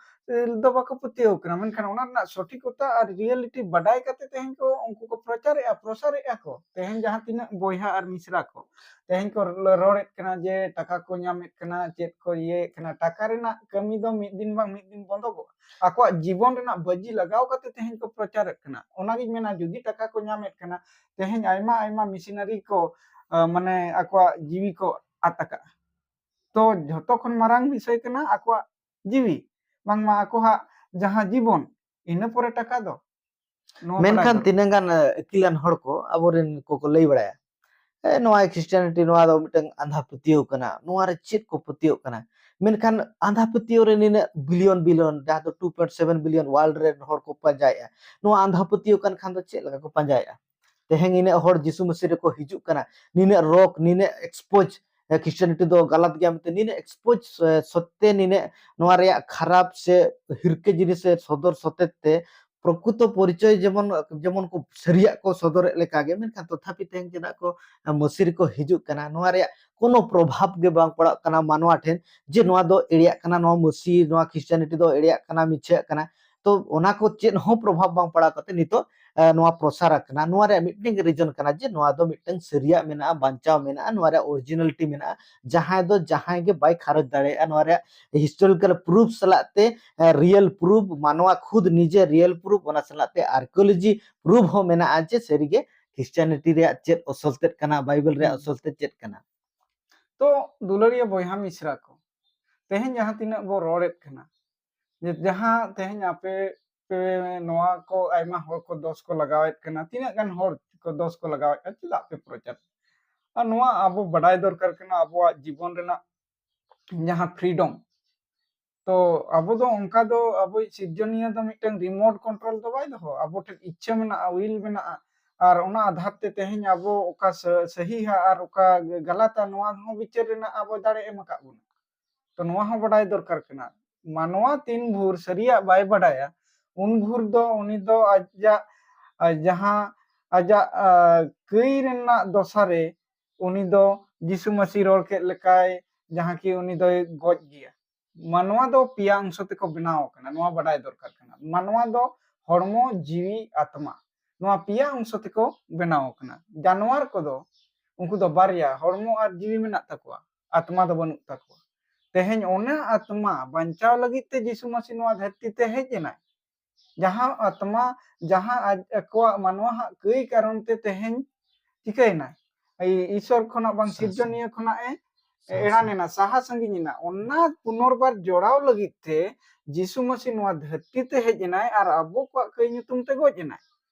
ᱫᱚ ᱵᱟᱠᱚ ᱯᱟᱹᱛᱭᱟᱹᱣ ᱠᱟᱱᱟ, ᱢᱮᱱᱠᱷᱟᱱ ᱚᱱᱟ ᱨᱮᱱᱟᱜ ᱥᱚᱴᱷᱤᱠᱚᱛᱟ ᱟᱨ ᱨᱤᱭᱮᱞᱤᱴᱤ ᱵᱟᱰᱟᱭ ᱠᱟᱛᱮ ᱛᱮᱦᱮᱧ ᱠᱚ ᱩᱱᱠᱩ ᱠᱚ ᱯᱨᱚᱪᱟᱨᱮᱜᱼᱟ, ᱯᱨᱚᱥᱟᱨᱮᱜᱼᱟ ᱠᱚ᱾ ᱛᱮᱦᱮᱧ ᱡᱟᱦᱟᱸ ᱛᱤᱱᱟᱹᱜ ᱵᱚᱭᱦᱟ ᱟᱨ ᱢᱤᱥᱨᱟ ᱠᱚ ᱛᱮᱦᱮᱧ ᱠᱚ ᱨᱚᱲᱮᱫ ᱠᱟᱱᱟ ᱡᱮ ᱴᱟᱠᱟ ᱠᱚ ᱧᱟᱢᱮᱫ ᱠᱟᱱᱟ, ᱪᱮᱫ ᱠᱚ ᱤᱭᱟᱹᱭᱮᱫ ᱠᱟᱱᱟ, ᱴᱟᱠᱟ ᱨᱮᱱᱟᱜ ᱠᱟᱹᱢᱤ ᱫᱚ ᱢᱤᱫ ᱫᱤᱱ ᱵᱟᱝ ᱢᱤᱫ ᱫᱤᱱ ᱵᱚᱱᱫᱚᱜᱚᱜᱼᱟ᱾ ᱟᱠᱚᱣᱟᱜ ᱡᱤᱵᱚᱱ ᱨᱮᱱᱟᱜ ᱵᱟᱹᱡᱤ ᱞᱟᱜᱟᱣ ᱠᱟᱛᱮ ᱛᱮᱦᱮᱧ ᱠᱚ ᱯᱨᱚᱪᱟᱨᱮᱫ ᱠᱟᱱᱟ᱾ ᱚᱱᱟᱜᱤᱧ ᱢᱮᱱᱟ, ᱡᱩᱫᱤ ᱴᱟᱠᱟ ᱠᱚ ᱧᱟᱢᱮᱫ ᱠᱟᱱᱟ, ᱛᱮᱦᱮᱧ ᱟᱭᱢᱟ ᱟᱭᱢᱟ ᱢᱤᱥᱤᱱᱟᱨᱤ ᱠᱚ, ᱟᱸ, ᱢᱟᱱᱮ ᱟᱠᱚᱣᱟᱜ ᱡᱤᱣᱤ ᱠᱚ ᱟᱫ ᱟᱠᱟᱫᱼᱟ᱾ ᱛᱚ ᱡᱷᱚᱛᱚ ᱠᱷᱚᱱ ᱢᱟᱨᱟᱝ ᱵᱤᱥᱚᱭ ᱠᱟᱱᱟ ᱟᱠᱚᱣᱟᱜ ᱡᱤᱣᱤ, ᱵᱟᱝᱢᱟ ᱟᱠᱚᱣᱟᱜ ᱡᱟᱦᱟᱸ ᱡᱤᱵᱚᱱ, ᱤᱱᱟᱹ ᱯᱚᱨᱮ ᱴᱟᱠᱟ ᱫᱚ᱾ ᱱᱚᱣᱟ ᱵᱟᱰᱟᱭ ᱢᱮᱱᱠᱷᱟᱱ ᱫᱚᱨᱠᱟᱨ᱾ ᱛᱤᱱᱟᱹᱜ ᱜᱟᱱ ᱟᱹᱠᱤᱞᱟᱱ ᱦᱚᱲ ᱠᱚ ᱟᱵᱚᱨᱮᱱ ᱠᱚᱠᱚ ᱞᱟᱹᱭ ᱵᱟᱲᱟᱭᱟ, ᱮ, ᱱᱚᱣᱟ ᱠᱷᱨᱤᱥᱴᱤᱭᱟᱱᱤᱴᱤ ᱱᱚᱣᱟ ᱫᱚ ᱢᱤᱫᱴᱟᱝ ᱟᱸᱫᱷᱟ ᱯᱟᱹᱛᱭᱟᱹᱣ ᱠᱟᱱᱟ, ᱱᱚᱣᱟ ᱨᱮ ᱪᱮᱫ ᱠᱚ ᱯᱟᱹᱛᱭᱟᱹᱣ ᱠᱟᱱᱟ? ᱢᱮᱱᱠᱷᱟᱱ ᱟᱸᱫᱷᱟ ᱯᱟᱹᱛᱭᱟᱹᱣ ᱨᱮ ᱱᱤᱱᱟᱹᱜ ᱵᱤᱞᱤᱭᱚᱱ ᱵᱤᱞᱤᱭᱚᱱ, ᱡᱟᱦᱟᱸ ᱫᱚ two point seven billion world ᱨᱮᱱ ᱦᱚᱲ ᱠᱚ ᱯᱟᱸᱡᱟᱭᱮᱫᱼᱟ᱾ ᱱᱚᱣᱟ ᱟᱸᱫᱷᱟ ᱯᱟᱹᱛᱭᱟᱹᱣ ᱠᱟᱱ ᱠᱷᱟᱱ ᱫᱚ ᱪᱮᱫ ᱞᱮᱠᱟ ᱠᱚ ᱯᱟᱸᱡᱟᱭᱮᱫᱼᱟ? ᱛᱮᱦᱮᱧ ᱤᱱᱟᱹᱜ ᱦᱚᱲ ᱡᱤᱥᱩ ᱢᱟᱹᱥᱤ ᱨᱮᱠᱚ ᱦᱤᱡᱩᱜ ᱠᱟᱱᱟ, ᱱᱤᱱᱟᱹᱜ ᱨᱚᱠ, ᱱᱤᱱᱟᱹᱜ ᱮᱠᱥᱯᱳᱡᱽ, ᱠᱷᱨᱤᱥᱴᱤᱭᱟᱱᱤᱴᱤ ᱫᱚ ᱜᱟᱞᱟᱛ ᱜᱮᱭᱟ ᱢᱮᱱᱛᱮ ᱱᱤᱱᱟᱹᱜ ᱮᱠᱥᱯᱳᱡᱽ ᱥᱚᱛᱛᱮ, ᱱᱤᱱᱟᱹᱜ ᱱᱚᱣᱟ ᱨᱮᱭᱟᱜ ᱠᱷᱟᱨᱟᱯ ᱥᱮ ᱦᱤᱨᱠᱟᱹ ᱡᱤᱱᱤᱥ ᱮ ᱥᱚᱫᱚᱨ ᱥᱚᱛᱮᱡ ᱛᱮ ᱯᱨᱚᱠᱩᱛᱚ ᱯᱚᱨᱤᱪᱚᱭ ᱡᱮᱢᱚᱱ, ᱡᱮᱢᱚᱱ ᱠᱚ ᱥᱟᱹᱨᱤᱭᱟᱜ ᱠᱚ ᱥᱚᱫᱚᱨᱮᱫ ᱞᱮᱠᱟᱜᱮ, ᱢᱮᱱᱠᱷᱟᱱ ᱛᱚᱛᱷᱟᱯᱤ ᱛᱮᱦᱮᱧ ᱪᱮᱫᱟᱜ ᱠᱚ ᱢᱟᱹᱥᱤ ᱨᱮᱠᱚ ᱦᱤᱡᱩᱜ ᱠᱟᱱᱟ? ᱱᱚᱣᱟ ᱨᱮᱭᱟᱜ ᱠᱳᱱᱳ ᱯᱨᱚᱵᱷᱟᱵᱽ ᱜᱮ ᱵᱟᱝ ᱯᱟᱲᱟᱜ ᱠᱟᱱᱟ ᱢᱟᱱᱣᱟ ᱴᱷᱮᱱ, ᱡᱮ ᱱᱚᱣᱟ ᱫᱚ ᱮᱲᱮᱭᱟᱜ ᱠᱟᱱᱟ, ᱱᱚᱣᱟ ᱢᱟᱹᱥᱤ, ᱱᱚᱣᱟ ᱠᱷᱨᱤᱥᱴᱤᱭᱟᱱᱤᱴᱤ ᱫᱚ ᱮᱲᱮᱭᱟᱜ ᱠᱟᱱᱟ, ᱢᱤᱪᱷᱟᱹᱜ ᱠᱟᱱᱟ᱾ ᱛᱚ ᱚᱱᱟ ᱠᱚ ᱪᱮᱫ ᱦᱚᱸ ᱯᱨᱚᱵᱷᱟᱵᱽ ᱵᱟᱝ ᱯᱟᱲᱟᱣ ᱠᱟᱛᱮ ᱱᱤᱛᱚᱜ, ᱮ, ᱱᱚᱣᱟ ᱯᱨᱚᱥᱟᱨ ᱟᱠᱟᱱᱟ᱾ ᱱᱚᱣᱟ ᱨᱮᱭᱟᱜ ᱢᱤᱫᱴᱮᱱ ᱜᱮ ᱨᱤᱡᱚᱱ ᱠᱟᱱᱟ ᱡᱮ ᱱᱚᱣᱟ ᱫᱚ ᱢᱤᱫᱴᱟᱝ ᱥᱟᱹᱨᱤᱭᱟᱜ ᱢᱮᱱᱟᱜᱼᱟ, ᱵᱟᱧᱪᱟᱣ ᱢᱮᱱᱟᱜᱼᱟ, ᱱᱚᱣᱟ ᱨᱮᱭᱟᱜ ᱚᱨᱤᱡᱤᱱᱟᱞᱤᱴᱤ ᱢᱮᱱᱟᱜᱼᱟ, ᱡᱟᱦᱟᱸᱭ ᱫᱚ ᱡᱟᱦᱟᱸᱭ ᱜᱮ ᱵᱟᱭ ᱠᱷᱟᱨᱚᱪ ᱫᱟᱲᱮᱭᱟᱜᱼᱟ᱾ ᱱᱚᱣᱟ ᱨᱮᱭᱟᱜ ᱦᱤᱥᱴᱳᱨᱤᱠᱟᱞ ᱯᱨᱩᱯ ᱥᱟᱞᱟᱜ ᱛᱮ, ᱮ, ᱨᱤᱭᱮᱞ ᱯᱨᱩᱯ, ᱢᱟᱱᱣᱟ ᱠᱷᱩᱫ ᱱᱤᱡᱮ ᱨᱤᱭᱮᱞ ᱯᱨᱩᱯ, ᱚᱱᱟ ᱥᱟᱞᱟᱜ ᱛᱮ ᱟᱨᱠᱤᱭᱳᱞᱚᱡᱤ ᱯᱨᱩᱯ ᱦᱚᱸ ᱢᱮᱱᱟᱜᱼᱟ ᱡᱮ ᱥᱟᱹᱨᱤᱜᱮ ᱠᱷᱨᱤᱥᱴᱤᱭᱟᱱᱤᱴᱤ ᱨᱮᱭᱟᱜ ᱪᱮᱫ ᱚᱥᱚᱞ ᱛᱮᱫ ᱠᱟᱱᱟ, ᱵᱟᱭᱵᱮᱞ ᱨᱮᱭᱟᱜ ᱦᱩᱸ᱾ ᱚᱥᱚᱞ ᱛᱮᱫ ᱪᱮᱫ ᱠᱟᱱᱟ᱾ ᱛᱚ ᱫᱩᱞᱟᱹᱲᱤᱭᱟᱹ ᱵᱚᱭᱦᱟ ᱢᱤᱥᱨᱟ ᱠᱚ, ᱛᱮᱦᱮᱧ ᱡᱟᱦᱟᱸ ᱛᱤᱱᱟᱹᱜ ᱵᱚ ᱨᱚᱲᱮᱫ ᱠᱟᱱᱟ, ᱡᱮ ᱡᱟᱦᱟᱸ ᱛᱮᱦᱮᱧ ᱟᱯᱮ ᱯᱮ ᱱᱚᱣᱟ ᱠᱚ ᱟᱭᱢᱟ ᱦᱚᱲ ᱠᱚ ᱫᱚᱥ ᱠᱚ ᱞᱟᱜᱟᱣᱮᱫ ᱠᱟᱱᱟ, ᱛᱤᱱᱟᱹᱜ ᱜᱟᱱ ᱦᱚᱲ ᱠᱚ ᱫᱚᱥ ᱠᱚ ᱞᱟᱜᱟᱣᱮᱫ ᱠᱟᱱᱟ, ᱪᱮᱫᱟᱜ ᱯᱮ ᱯᱨᱚᱪᱟᱨ? ᱟᱨ ᱱᱚᱣᱟ ᱟᱵᱚ ᱵᱟᱰᱟᱭ ᱫᱚᱨᱠᱟᱨ ᱠᱟᱱᱟ, ᱟᱵᱚᱣᱟᱜ ᱡᱤᱵᱚᱱ ᱨᱮᱱᱟᱜ ᱡᱟᱦᱟᱸ ᱯᱷᱨᱤᱰᱚᱢ, ᱛᱚ ᱟᱵᱚ ᱫᱚ ᱚᱱᱠᱟ ᱫᱚ ᱟᱵᱚᱭᱤᱡ ᱥᱤᱨᱡᱚᱱᱤᱭᱟᱹ ᱫᱚ ᱢᱤᱫᱴᱟᱝ ᱨᱤᱢᱳᱴ ᱠᱚᱱᱴᱨᱳᱞ ᱫᱚ ᱵᱟᱭ ᱫᱚᱦᱚ, ᱟᱵᱚ ᱴᱷᱮᱱ ᱤᱪᱪᱷᱟᱹ ᱢᱮᱱᱟᱜᱼᱟ, ᱩᱭᱤᱞ ᱢᱮᱱᱟᱜᱼᱟ, ᱟᱨ ᱚᱱᱟ ᱟᱫᱷᱟᱨ ᱛᱮ ᱛᱮᱦᱮᱧ ᱟᱵᱚ ᱚᱠᱟ ᱥᱟ-, ᱥᱟᱹᱦᱤᱭᱟ ᱟᱨ ᱚᱠᱟ ᱜᱟᱞᱟᱛᱟ, ᱱᱚᱣᱟ ᱦᱚᱸ ᱵᱤᱪᱟᱹᱨ ᱨᱮᱱᱟᱜ ᱟᱵᱚ ᱫᱟᱲᱮ ᱮᱢ ᱟᱠᱟᱫ ᱵᱚᱱᱟ᱾ ᱛᱚ ᱱᱚᱣᱟ ᱦᱚᱸ ᱵᱟᱰᱟᱭ ᱫᱚᱨᱠᱟᱨ ᱠᱟᱱᱟ᱾ ᱢᱟᱱᱣᱟ ᱛᱤᱱ ᱵᱷᱳᱨ ᱥᱟᱹᱨᱤᱭᱟᱜ ᱵᱟᱭ ᱵᱟᱰᱟᱭᱟ, ᱩᱱ ᱵᱷᱳᱨ ᱫᱚ ᱩᱱᱤ ᱫᱚ ᱟᱡᱟᱜ ᱟᱨ ᱡᱟᱦᱟᱸ ᱟᱡᱟᱜ ᱠᱟᱹᱭ ᱨᱮᱱᱟᱜ ᱫᱚᱥᱟ ᱨᱮ ᱩᱱᱤ ᱫᱚ ᱡᱤᱥᱩ ᱢᱟᱹᱥᱤ ᱨᱚᱲ ᱠᱮᱫ ᱞᱮᱠᱟᱭ, ᱡᱟᱦᱟᱸ ᱠᱤ ᱩᱱᱤ ᱫᱚᱭ ᱜᱚᱡ ᱜᱮᱭᱟ᱾ ᱢᱟᱱᱣᱟ ᱫᱚ ᱯᱮᱭᱟ ᱚᱝᱥᱚ ᱛᱮᱠᱚ ᱵᱮᱱᱟᱣ ᱟᱠᱟᱱᱟ, ᱱᱚᱣᱟ ᱵᱟᱰᱟᱭ ᱫᱚᱨᱠᱟᱨ ᱠᱟᱱᱟ᱾ ᱢᱟᱱᱣᱟ ᱫᱚ ᱦᱚᱲᱢᱚ, ᱡᱤᱣᱤ, ᱟᱛᱢᱟ, ᱱᱚᱣᱟ ᱯᱮᱭᱟ ᱚᱝᱥᱚ ᱛᱮᱠᱚ ᱵᱮᱱᱟᱣ ᱟᱠᱟᱱᱟ᱾ ᱡᱟᱱᱣᱟᱨ ᱠᱚᱫᱚ ᱩᱱᱠᱩ ᱫᱚ ᱵᱟᱨᱭᱟ, ᱦᱚᱲᱢᱚ ᱟᱨ ᱡᱤᱣᱤ ᱢᱮᱱᱟᱜ ᱛᱟᱠᱚᱣᱟ, ᱟᱛᱢᱟ ᱫᱚ ᱵᱟᱹᱱᱩᱜ ᱛᱟᱠᱚᱣᱟ᱾ ᱛᱮᱦᱮᱧ ᱚᱱᱟ ᱟᱛᱢᱟ ᱵᱟᱧᱪᱟᱣ ᱞᱟᱹᱜᱤᱫ ᱛᱮ ᱡᱤᱥᱩ ᱢᱟᱹᱥᱤ ᱱᱚᱣᱟ ᱫᱷᱟᱹᱨᱛᱤ ᱛᱮ ᱦᱮᱡ ᱮᱱᱟᱭ᱾ ᱡᱟᱦᱟᱸ ᱟᱛᱢᱟ, ᱡᱟᱦᱟᱸ ᱟᱡ, ᱟᱠᱚᱣᱟᱜ ᱢᱟᱱᱣᱟ ᱦᱟᱜ ᱠᱟᱹᱭ ᱠᱟᱨᱚᱱ ᱛᱮ ᱛᱮᱦᱮᱧ ᱪᱤᱠᱟᱹᱭᱮᱱᱟ? ᱤᱥᱚᱨ ᱠᱷᱚᱱᱟᱜ ᱵᱟᱝ ᱥᱤᱨᱡᱚᱱᱤᱭᱟᱹ ᱠᱷᱚᱱᱟᱜ ᱮ ᱮᱲᱟᱱ ᱮᱱᱟ, ᱥᱟᱦᱟ ᱥᱟᱺᱜᱤᱧ ᱮᱱᱟ᱾ ᱚᱱᱟ ᱯᱩᱱᱚᱨᱵᱟᱨ ᱡᱚᱲᱟᱣ ᱞᱟᱹᱜᱤᱫ ᱛᱮ ᱡᱤᱥᱩ ᱢᱟᱹᱥᱤ ᱱᱚᱣᱟ ᱫᱷᱟᱹᱨᱛᱤ ᱛᱮ ᱦᱮᱡ ᱮᱱᱟᱭ ᱟᱨ ᱟᱵᱚ ᱠᱚᱣᱟᱜ ᱠᱟᱹᱭ ᱧᱩᱛᱩᱢ ᱛᱮ ᱜᱚᱡ ᱮᱱᱟᱭ,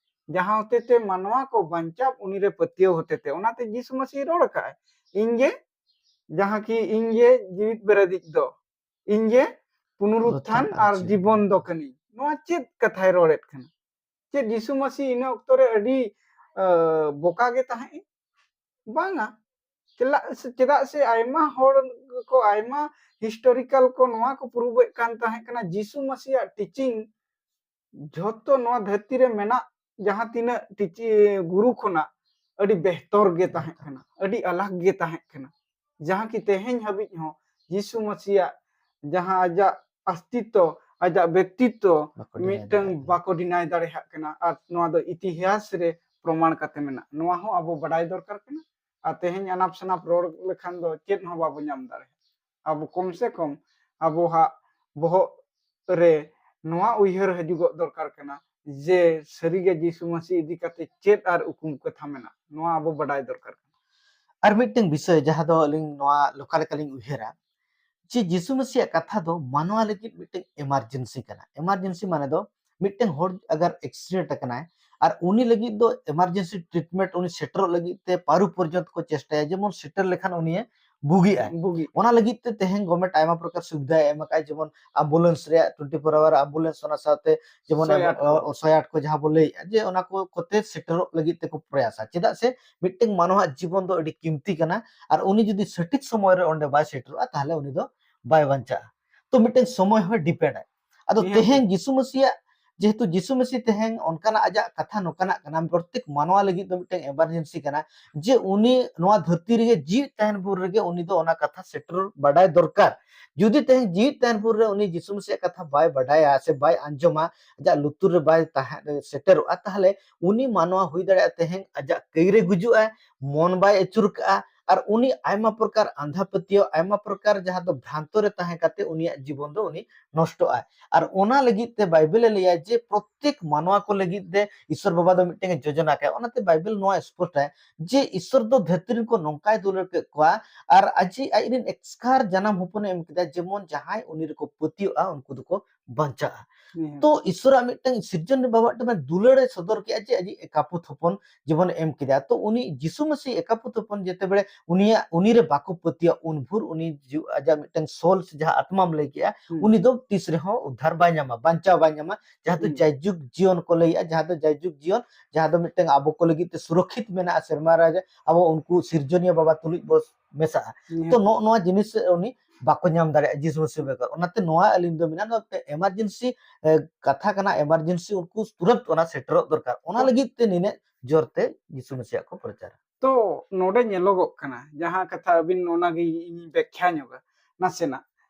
ᱡᱟᱦᱟᱸ ᱦᱚᱛᱮ ᱛᱮ ᱢᱟᱱᱣᱟ ᱠᱚ ᱵᱟᱧᱪᱟᱣ ᱩᱱᱤ ᱨᱮ ᱯᱟᱹᱛᱭᱟᱹᱣ ᱦᱚᱛᱮ ᱛᱮ᱾ ᱚᱱᱟᱛᱮ ᱡᱤᱥᱩ ᱢᱟᱹᱥᱤ ᱨᱚᱲ ᱟᱠᱟᱫᱼᱟᱭ, "ᱤᱧ ᱜᱮ ᱡᱟᱦᱟᱸ ᱠᱤ ᱤᱧ ᱜᱮ ᱡᱤᱣᱤᱫ ᱵᱮᱨᱮᱫᱤᱡ ᱫᱚ, ᱤᱧ ᱜᱮ ᱯᱩᱱᱩᱨᱩᱛᱛᱷᱟᱱ ᱟᱨ ᱡᱤᱵᱚᱱ ᱫᱚ ᱠᱟᱹᱱᱟᱹᱧ᱾" ᱱᱚᱣᱟ ᱪᱮᱫ ᱠᱟᱛᱷᱟᱭ ᱨᱚᱲᱮᱫ ᱠᱟᱱᱟ? ᱪᱮᱫ ᱡᱤᱥᱩ ᱢᱟᱹᱥᱤ ᱤᱱᱟᱹ ᱚᱠᱛᱚ ᱨᱮ ᱟᱹᱰᱤ ᱵᱚᱠᱟ ᱜᱮ ᱛᱟᱦᱮᱸᱫ? ᱵᱟᱝᱟ᱾ ᱪᱮᱫᱟᱜ ᱥᱮ, ᱪᱮᱫᱟᱜ ᱥᱮ ᱟᱭᱢᱟ ᱦᱚᱲ ᱠᱚ, ᱟᱭᱢᱟ ᱦᱤᱥᱴᱳᱨᱤᱠᱟᱞ ᱠᱚ ᱱᱚᱣᱟ ᱠᱚ ᱯᱨᱩᱵᱷ ᱮᱫ ᱠᱟᱱ ᱛᱟᱦᱮᱸ ᱠᱟᱱᱟ, ᱡᱤᱥᱩ ᱢᱟᱹᱥᱤᱭᱟᱜ ᱴᱤᱪᱤᱝ ᱡᱷᱚᱛᱚ ᱱᱚᱣᱟ ᱫᱷᱟᱹᱨᱛᱤ ᱨᱮ ᱢᱮᱱᱟᱜ ᱡᱟᱦᱟᱸ ᱛᱤᱱᱟᱹᱜ ᱴᱤᱪᱤ ᱜᱩᱨᱩ ᱠᱷᱚᱱᱟᱜ ᱟᱹᱰᱤ ᱵᱮᱦᱛᱚᱨ ᱜᱮ ᱛᱟᱦᱮᱸ ᱠᱟᱱᱟ, ᱟᱹᱰᱤ ᱟᱞᱟᱜᱽ ᱜᱮ ᱛᱟᱦᱮᱸ ᱠᱟᱱᱟ᱾ ᱡᱟᱦᱟᱸ ᱠᱤ ᱛᱮᱦᱮᱧ ᱦᱟᱹᱵᱤᱡ ᱦᱚᱸ ᱡᱤᱥᱩ ᱢᱟᱹᱥᱤᱭᱟᱜ ᱡᱟᱦᱟᱸ ᱟᱡᱟᱜ ᱚᱥᱛᱤᱛᱛᱚ, ᱟᱡᱟᱜ ᱵᱮᱠᱛᱤᱛᱛᱚ ᱵᱟᱠᱚ deny ᱢᱤᱫᱴᱟᱝ ᱫᱟᱲᱮᱭᱟᱜ ᱠᱟᱱᱟ᱾ ᱵᱟᱠᱚ ᱰᱤᱱᱟᱭ ᱫᱟᱲᱮᱭᱟᱜ ᱠᱟᱱᱟ᱾ ᱟᱨ ᱱᱚᱣᱟ ᱫᱚ ᱤᱛᱤᱦᱟᱥ ᱨᱮ ᱯᱨᱚᱢᱟᱬ ᱠᱟᱛᱮ ᱢᱮᱱᱟᱜᱼᱟ᱾ ᱱᱚᱣᱟ ᱦᱚᱸ ᱟᱵᱚ ᱵᱟᱰᱟᱭ ᱫᱚᱨᱠᱟᱨ ᱠᱟᱱᱟ᱾ ᱟᱨ ᱛᱮᱦᱮᱧ ᱟᱱᱟᱯ ᱥᱟᱱᱟᱯ ᱨᱚᱲ ᱞᱮᱠᱷᱟᱱ ᱫᱚ ᱪᱮᱫ ᱦᱚᱸ ᱵᱟᱵᱚ ᱧᱟᱢ ᱫᱟᱲᱮᱭᱟᱜᱼᱟ᱾ ᱟᱵᱚ ᱠᱚᱢ ᱥᱮ ᱠᱚᱢ ᱟᱵᱚᱣᱟᱜ ᱵᱚᱦᱚᱜ ᱨᱮ ᱱᱚᱣᱟ ᱩᱭᱦᱟᱹᱨ ᱦᱤᱡᱩᱜᱚᱜ ᱫᱚᱨᱠᱟᱨ ᱠᱟᱱᱟ ᱡᱮ ᱥᱟᱹᱨᱤᱜᱮ ᱡᱤᱥᱩ ᱢᱟᱹᱥᱤ ᱤᱫᱤ ᱠᱟᱛᱮ ᱪᱮᱫ ᱟᱨ ᱩᱠᱩ ᱠᱟᱛᱷᱟ ᱢᱮᱱᱟᱜᱼᱟ, ᱱᱚᱣᱟ ᱟᱵᱚ ᱵᱟᱰᱟᱭ ᱫᱚᱨᱠᱟᱨ ᱠᱟᱱᱟ᱾ ᱟᱨ ᱢᱤᱫᱴᱟᱝ ᱵᱤᱥᱚᱭ ᱡᱟᱦᱟᱸ ᱫᱚ ᱟᱹᱞᱤᱧ ᱱᱚᱣᱟ ᱞᱮᱠᱟ ᱞᱮᱠᱟᱞᱤᱧ ᱩᱭᱦᱟᱹᱨᱟ, ᱡᱮ ᱡᱤᱥᱩ ᱢᱟᱹᱥᱤᱭᱟᱜ ᱠᱟᱛᱷᱟ ᱫᱚ ᱢᱟᱱᱣᱟ ᱞᱟᱹᱜᱤᱫ ᱢᱤᱫᱴᱟᱝ ᱮᱢᱟᱨᱡᱮᱱᱥᱤ ᱠᱟᱱᱟ᱾ ᱮᱢᱟᱨᱡᱮᱱᱥᱤ ᱢᱟᱱᱮ ᱫᱚ ᱢᱤᱫᱴᱟᱝ ᱦᱚᱲ ᱟᱜᱟᱨ ᱮᱠᱥᱤᱰᱮᱱᱴ ᱟᱠᱟᱱᱟᱭ ᱟᱨ ᱩᱱᱤ ᱞᱟᱹᱜᱤᱫ ᱫᱚ ᱮᱢᱟᱨᱡᱮᱱᱥᱤ ᱴᱨᱤᱴᱢᱮᱱᱴ, ᱩᱱᱤ ᱥᱮᱴᱮᱨᱚᱜ ᱞᱟᱹᱜᱤᱫ ᱛᱮ ᱯᱟᱹᱨᱩ ᱯᱚᱨᱡᱚᱱᱛᱚ ᱠᱚ ᱪᱮᱥᱴᱟᱭᱟ, ᱡᱮᱢᱚᱱ ᱥᱮᱴᱮᱨ ᱞᱮᱠᱷᱟᱱ ᱩᱱᱤᱭᱮ ᱵᱩᱜᱤᱜᱼᱟᱭ᱾ ᱵᱩᱜᱤ᱾ ᱚᱱᱟ ᱞᱟᱹᱜᱤᱫ ᱛᱮ ᱛᱮᱦᱮᱧ ᱜᱚᱵᱷᱢᱮᱱᱴ ᱟᱭᱢᱟ ᱯᱨᱚᱠᱟᱨ ᱥᱩᱵᱤᱫᱷᱟᱭ ᱮᱢ ᱟᱠᱟᱫᱼᱟ, ᱡᱮᱢᱚᱱ ᱟᱢᱵᱩᱞᱮᱱᱥ ᱨᱮᱭᱟᱜ ᱴᱩᱭᱮᱱᱴᱤ ᱯᱷᱳᱨ ᱟᱣᱟᱨ ᱟᱢᱵᱩᱞᱮᱱᱥ, ᱚᱱᱟ ᱥᱟᱶᱛᱮ ᱡᱮᱢᱚᱱ ᱥᱚᱭ ᱟᱴ ᱠᱚ᱾ ᱚ, ᱥᱚᱭ ᱟᱴ ᱠᱚ ᱡᱟᱦᱟᱸ ᱵᱚ ᱞᱟᱹᱭᱮᱫᱼᱟ, ᱡᱮ ᱚᱱᱟ ᱠᱚ ᱠᱚᱛᱮ ᱥᱮᱴᱮᱨᱚᱜ ᱞᱟᱹᱜᱤᱫ ᱛᱮᱠᱚ ᱯᱨᱚᱭᱟᱥᱟ᱾ ᱪᱮᱫᱟᱜ ᱥᱮ ᱢᱤᱫᱴᱟᱝ ᱢᱟᱱᱣᱟᱜ ᱡᱤᱵᱚᱱ ᱫᱚ ᱟᱹᱰᱤ ᱠᱤᱢᱛᱤ ᱠᱟᱱᱟ, ᱟᱨ ᱩᱱᱤ ᱡᱩᱫᱤ ᱥᱚᱴᱷᱤᱠ ᱥᱚᱢᱚᱭ ᱨᱮ ᱚᱸᱰᱮ ᱵᱟᱭ ᱥᱮᱴᱮᱨᱚᱜᱼᱟ, ᱛᱟᱦᱚᱞᱮ ᱩᱱᱤ ᱫᱚ ᱵᱟᱭ ᱵᱟᱧᱪᱟᱜᱼᱟ᱾ ᱛᱚ ᱢᱤᱫᱴᱟᱝ ᱥᱚᱢᱚᱭ ᱦᱚᱸᱭ ᱰᱤᱯᱮᱱᱰ ᱟᱭ᱾ ᱟᱫᱚ ᱱᱤᱦᱟᱹᱛ᱾ ᱛᱮᱦᱮᱧ ᱡᱤᱥᱩ ᱢᱟᱹᱥᱤᱭᱟᱜ ᱡᱮᱦᱮᱛᱩ ᱡᱤᱥᱩ ᱢᱟᱹᱥᱤ ᱛᱮᱦᱮᱧ ᱚᱱᱠᱟᱱᱟᱜ ᱟᱡᱟᱜ ᱠᱟᱛᱷᱟ ᱱᱚᱝᱠᱟᱱᱟᱜ ᱠᱟᱱᱟ, ᱯᱨᱚᱛᱮᱠ ᱢᱟᱱᱣᱟ ᱞᱟᱹᱜᱤᱫ ᱫᱚ ᱢᱤᱫᱴᱟᱝ ᱮᱢᱟᱨᱡᱮᱱᱥᱤ ᱠᱟᱱᱟ, ᱡᱮ ᱩᱱᱤ ᱱᱚᱣᱟ ᱫᱷᱟᱹᱨᱛᱤ ᱨᱮᱜᱮ ᱡᱤᱣᱤᱫ ᱛᱟᱦᱮᱱ ᱵᱷᱳᱨ ᱨᱮᱜᱮ ᱩᱱᱤ ᱫᱚ ᱚᱱᱟ ᱠᱟᱛᱷᱟ ᱥᱮᱴᱮᱨ ᱵᱟᱰᱟᱭ ᱫᱚᱨᱠᱟᱨ᱾ ᱡᱩᱫᱤ ᱛᱮᱦᱮᱧ ᱡᱤᱣᱤᱫ ᱛᱟᱦᱮᱱ ᱵᱷᱳᱨ ᱨᱮ ᱩᱱᱤ ᱡᱤᱥᱩ ᱢᱟᱹᱥᱤᱭᱟᱜ ᱠᱟᱛᱷᱟ ᱵᱟᱭ ᱵᱟᱰᱟᱭᱟ ᱥᱮ ᱵᱟᱭ ᱟᱸᱡᱚᱢᱟ, ᱟᱡᱟᱜ ᱞᱩᱛᱩᱨ ᱨᱮ ᱵᱟᱭ ᱛᱟᱦᱮᱸ ᱥᱮᱴᱮᱨᱚᱜᱼᱟ, ᱛᱟᱦᱚᱞᱮ ᱩᱱᱤ ᱢᱟᱱᱣᱟ ᱦᱩᱭ ᱫᱟᱲᱮᱭᱟᱜᱼᱟ ᱛᱮᱦᱮᱧ ᱟᱡᱟᱜ ᱠᱟᱹᱭ ᱨᱮ ᱜᱩᱡᱩᱜᱼᱟᱭ, ᱢᱚᱱ ᱵᱟᱭ ᱟᱹᱪᱩᱨ ᱠᱟᱜᱼᱟ, ᱟᱨ ᱩᱱᱤ ᱟᱭᱢᱟ ᱯᱨᱚᱠᱟᱨ ᱟᱸᱫᱷᱟ ᱯᱟᱹᱛᱭᱟᱹᱣ, ᱟᱭᱢᱟ ᱯᱨᱚᱠᱟᱨ ᱡᱟᱦᱟᱸ ᱫᱚ ᱵᱷᱨᱟᱱᱛᱚ ᱨᱮ ᱛᱟᱦᱮᱸ ᱠᱟᱛᱮ ᱩᱱᱤᱭᱟᱜ ᱡᱤᱵᱚᱱ ᱫᱚ ᱩᱱᱤ ᱱᱚᱥᱴᱚᱜᱼᱟᱭ᱾ ᱟᱨ ᱚᱱᱟ ᱞᱟᱹᱜᱤᱫ ᱛᱮ ᱵᱟᱭᱵᱮᱞ ᱮ ᱞᱟᱹᱭᱟ ᱡᱮ ᱯᱨᱚᱛᱮᱠ ᱢᱟᱱᱣᱟ ᱠᱚ ᱞᱟᱹᱜᱤᱫ ᱛᱮ ᱤᱥᱚᱨ ᱵᱟᱵᱟ ᱫᱚ ᱢᱤᱫᱴᱟᱝ ᱮ ᱡᱳᱡᱚᱱᱟ ᱠᱟᱜᱼᱟ᱾ ᱚᱱᱟᱛᱮ ᱵᱟᱭᱵᱮᱞ ᱱᱚᱣᱟ ᱥᱯᱚᱥᱴᱟᱭ ᱡᱮ ᱤᱥᱚᱨ ᱫᱚ ᱫᱷᱟᱹᱨᱛᱤ ᱨᱮᱱ ᱠᱚ ᱱᱚᱝᱠᱟᱭ ᱫᱩᱞᱟᱹᱲ ᱠᱮᱫ ᱠᱚᱣᱟ, ᱟᱨ ᱟᱡ ᱟᱡᱨᱮᱱ ᱮᱥᱠᱟᱨ ᱡᱟᱱᱟᱢ ᱦᱚᱯᱚᱱᱮ ᱮᱢ ᱠᱮᱫᱟ, ᱡᱮᱢᱚᱱ ᱡᱟᱦᱟᱸᱭ ᱩᱱᱤ ᱨᱮᱠᱚ ᱯᱟᱹᱛᱭᱟᱹᱜᱼᱟ ᱩᱱᱠᱩ ᱫᱚᱠᱚ ᱵᱟᱧᱪᱟᱜᱼᱟ᱾ ᱱᱤᱦᱟᱹᱛ᱾ ᱛᱚ ᱤᱥᱚᱨᱟᱜ ᱢᱤᱫᱴᱟᱝ ᱥᱤᱨᱡᱚᱱ ᱨᱮ ᱵᱟᱵᱟ ᱢᱤᱫᱴᱟᱝ ᱫᱩᱞᱟᱹᱲ ᱮ ᱥᱚᱫᱚᱨ ᱠᱮᱫᱟ ᱡᱮ ᱟᱡ ᱮᱠᱟᱯᱩᱛ ᱦᱚᱯᱚᱱ ᱡᱮᱢᱚᱱ ᱮᱢ ᱠᱮᱫᱟ, ᱛᱚ ᱩᱱᱤ ᱡᱤᱥᱩ ᱢᱟᱹᱥᱤ ᱮᱠᱟᱯᱩᱛ ᱦᱚᱯᱚᱱ ᱡᱮᱛᱮ ᱵᱮᱲᱮ ᱩᱱᱤᱭᱟᱜ, ᱩᱱᱤ ᱨᱮ ᱵᱟᱠᱚ ᱯᱟᱹᱛᱭᱟᱹᱜᱼᱟ, ᱩᱱ ᱵᱷᱳᱨ ᱩᱱᱤ ᱡᱤᱣ-, ᱟᱡᱟᱜ ᱢᱤᱫᱴᱟᱝ ᱥᱳᱞ ᱥᱮ ᱡᱟᱦᱟᱸ ᱟᱛᱢᱟᱢ ᱞᱟᱹᱭ ᱠᱮᱜᱼᱟ, ᱦᱩᱸ᱾ ᱩᱱᱤ ᱫᱚ ᱛᱤᱥ ᱨᱮᱦᱚᱸ ᱩᱫᱽᱫᱷᱟᱨ ᱵᱟᱭ ᱧᱟᱢᱟ, ᱵᱟᱧᱪᱟᱣ ᱵᱟᱭ ᱧᱟᱢᱟ, ᱡᱟᱦᱟᱸ ᱫᱚ ᱦᱩᱸ᱾ ᱡᱟᱭᱡᱩᱜᱽ ᱡᱤᱭᱚᱱ ᱠᱚ ᱞᱟᱹᱭᱮᱜᱼᱟ, ᱡᱟᱦᱟᱸ ᱫᱚ ᱡᱟᱭᱡᱩᱜᱽ ᱡᱤᱭᱚᱱ, ᱡᱟᱦᱟᱸ ᱫᱚ ᱢᱤᱫᱴᱟᱝ ᱟᱵᱚ ᱠᱚ ᱞᱟᱹᱜᱤᱫ ᱛᱮ ᱥᱩᱨᱚᱠᱷᱤᱛ ᱢᱮᱱᱟᱜᱼᱟ, ᱥᱮᱨᱢᱟ ᱨᱮ ᱟᱵᱚ ᱩᱱᱠᱩ ᱥᱤᱨᱡᱚᱱᱤᱭᱟᱹ ᱵᱟᱵᱟ ᱛᱩᱞᱩᱡ ᱵᱚ ᱢᱮᱥᱟᱜᱼᱟ᱾ ᱱᱤᱦᱟᱹᱛ᱾ ᱛᱚ ᱱᱚᱜᱼᱚ ᱱᱚᱣᱟ ᱡᱤᱱᱤᱥ ᱩᱱᱤ ᱵᱟᱠᱚ ᱧᱟᱢ ᱫᱟᱲᱮᱭᱟᱜᱼᱟ ᱡᱤᱥᱩ ᱢᱟᱹᱥᱤ ᱵᱮᱜᱚᱨ᱾ ᱚᱱᱟᱛᱮ ᱱᱚᱣᱟ ᱟᱹᱞᱤᱧ ᱫᱚ ᱢᱮᱱᱟ, ᱱᱚᱣᱟ ᱢᱤᱫᱴᱮᱱ ᱮᱢᱟᱨᱡᱮᱱᱥᱤ, ᱮ, ᱠᱟᱛᱷᱟ ᱠᱟᱱᱟ, ᱮᱢᱟᱨᱡᱮᱱᱥᱤ ᱩᱱᱠᱩ ᱛᱩᱨᱟᱹᱛ ᱚᱱᱟ ᱥᱮᱴᱮᱨᱚᱜ ᱫᱚᱨᱠᱟᱨ᱾ ᱚᱱᱟ ᱛᱚ ᱞᱟᱹᱜᱤᱫ ᱛᱮ ᱱᱤᱱᱟᱹᱜ ᱡᱳᱨ ᱛᱮ ᱡᱤᱥᱩ ᱢᱟᱹᱥᱤᱭᱟᱜ ᱠᱚ ᱯᱨᱚᱪᱟᱨᱟ᱾ ᱛᱚ ᱱᱚᱰᱮ ᱧᱮᱞᱚᱜᱚᱜ ᱠᱟᱱᱟ, ᱡᱟᱦᱟᱸ ᱠᱟᱛᱷᱟ ᱟᱹᱵᱤᱱ ᱚᱱᱟᱜᱮ ᱤᱧ ᱵᱮᱠᱠᱷᱟ ᱧᱚᱜᱟ ᱱᱟᱥᱮᱱᱟᱜ,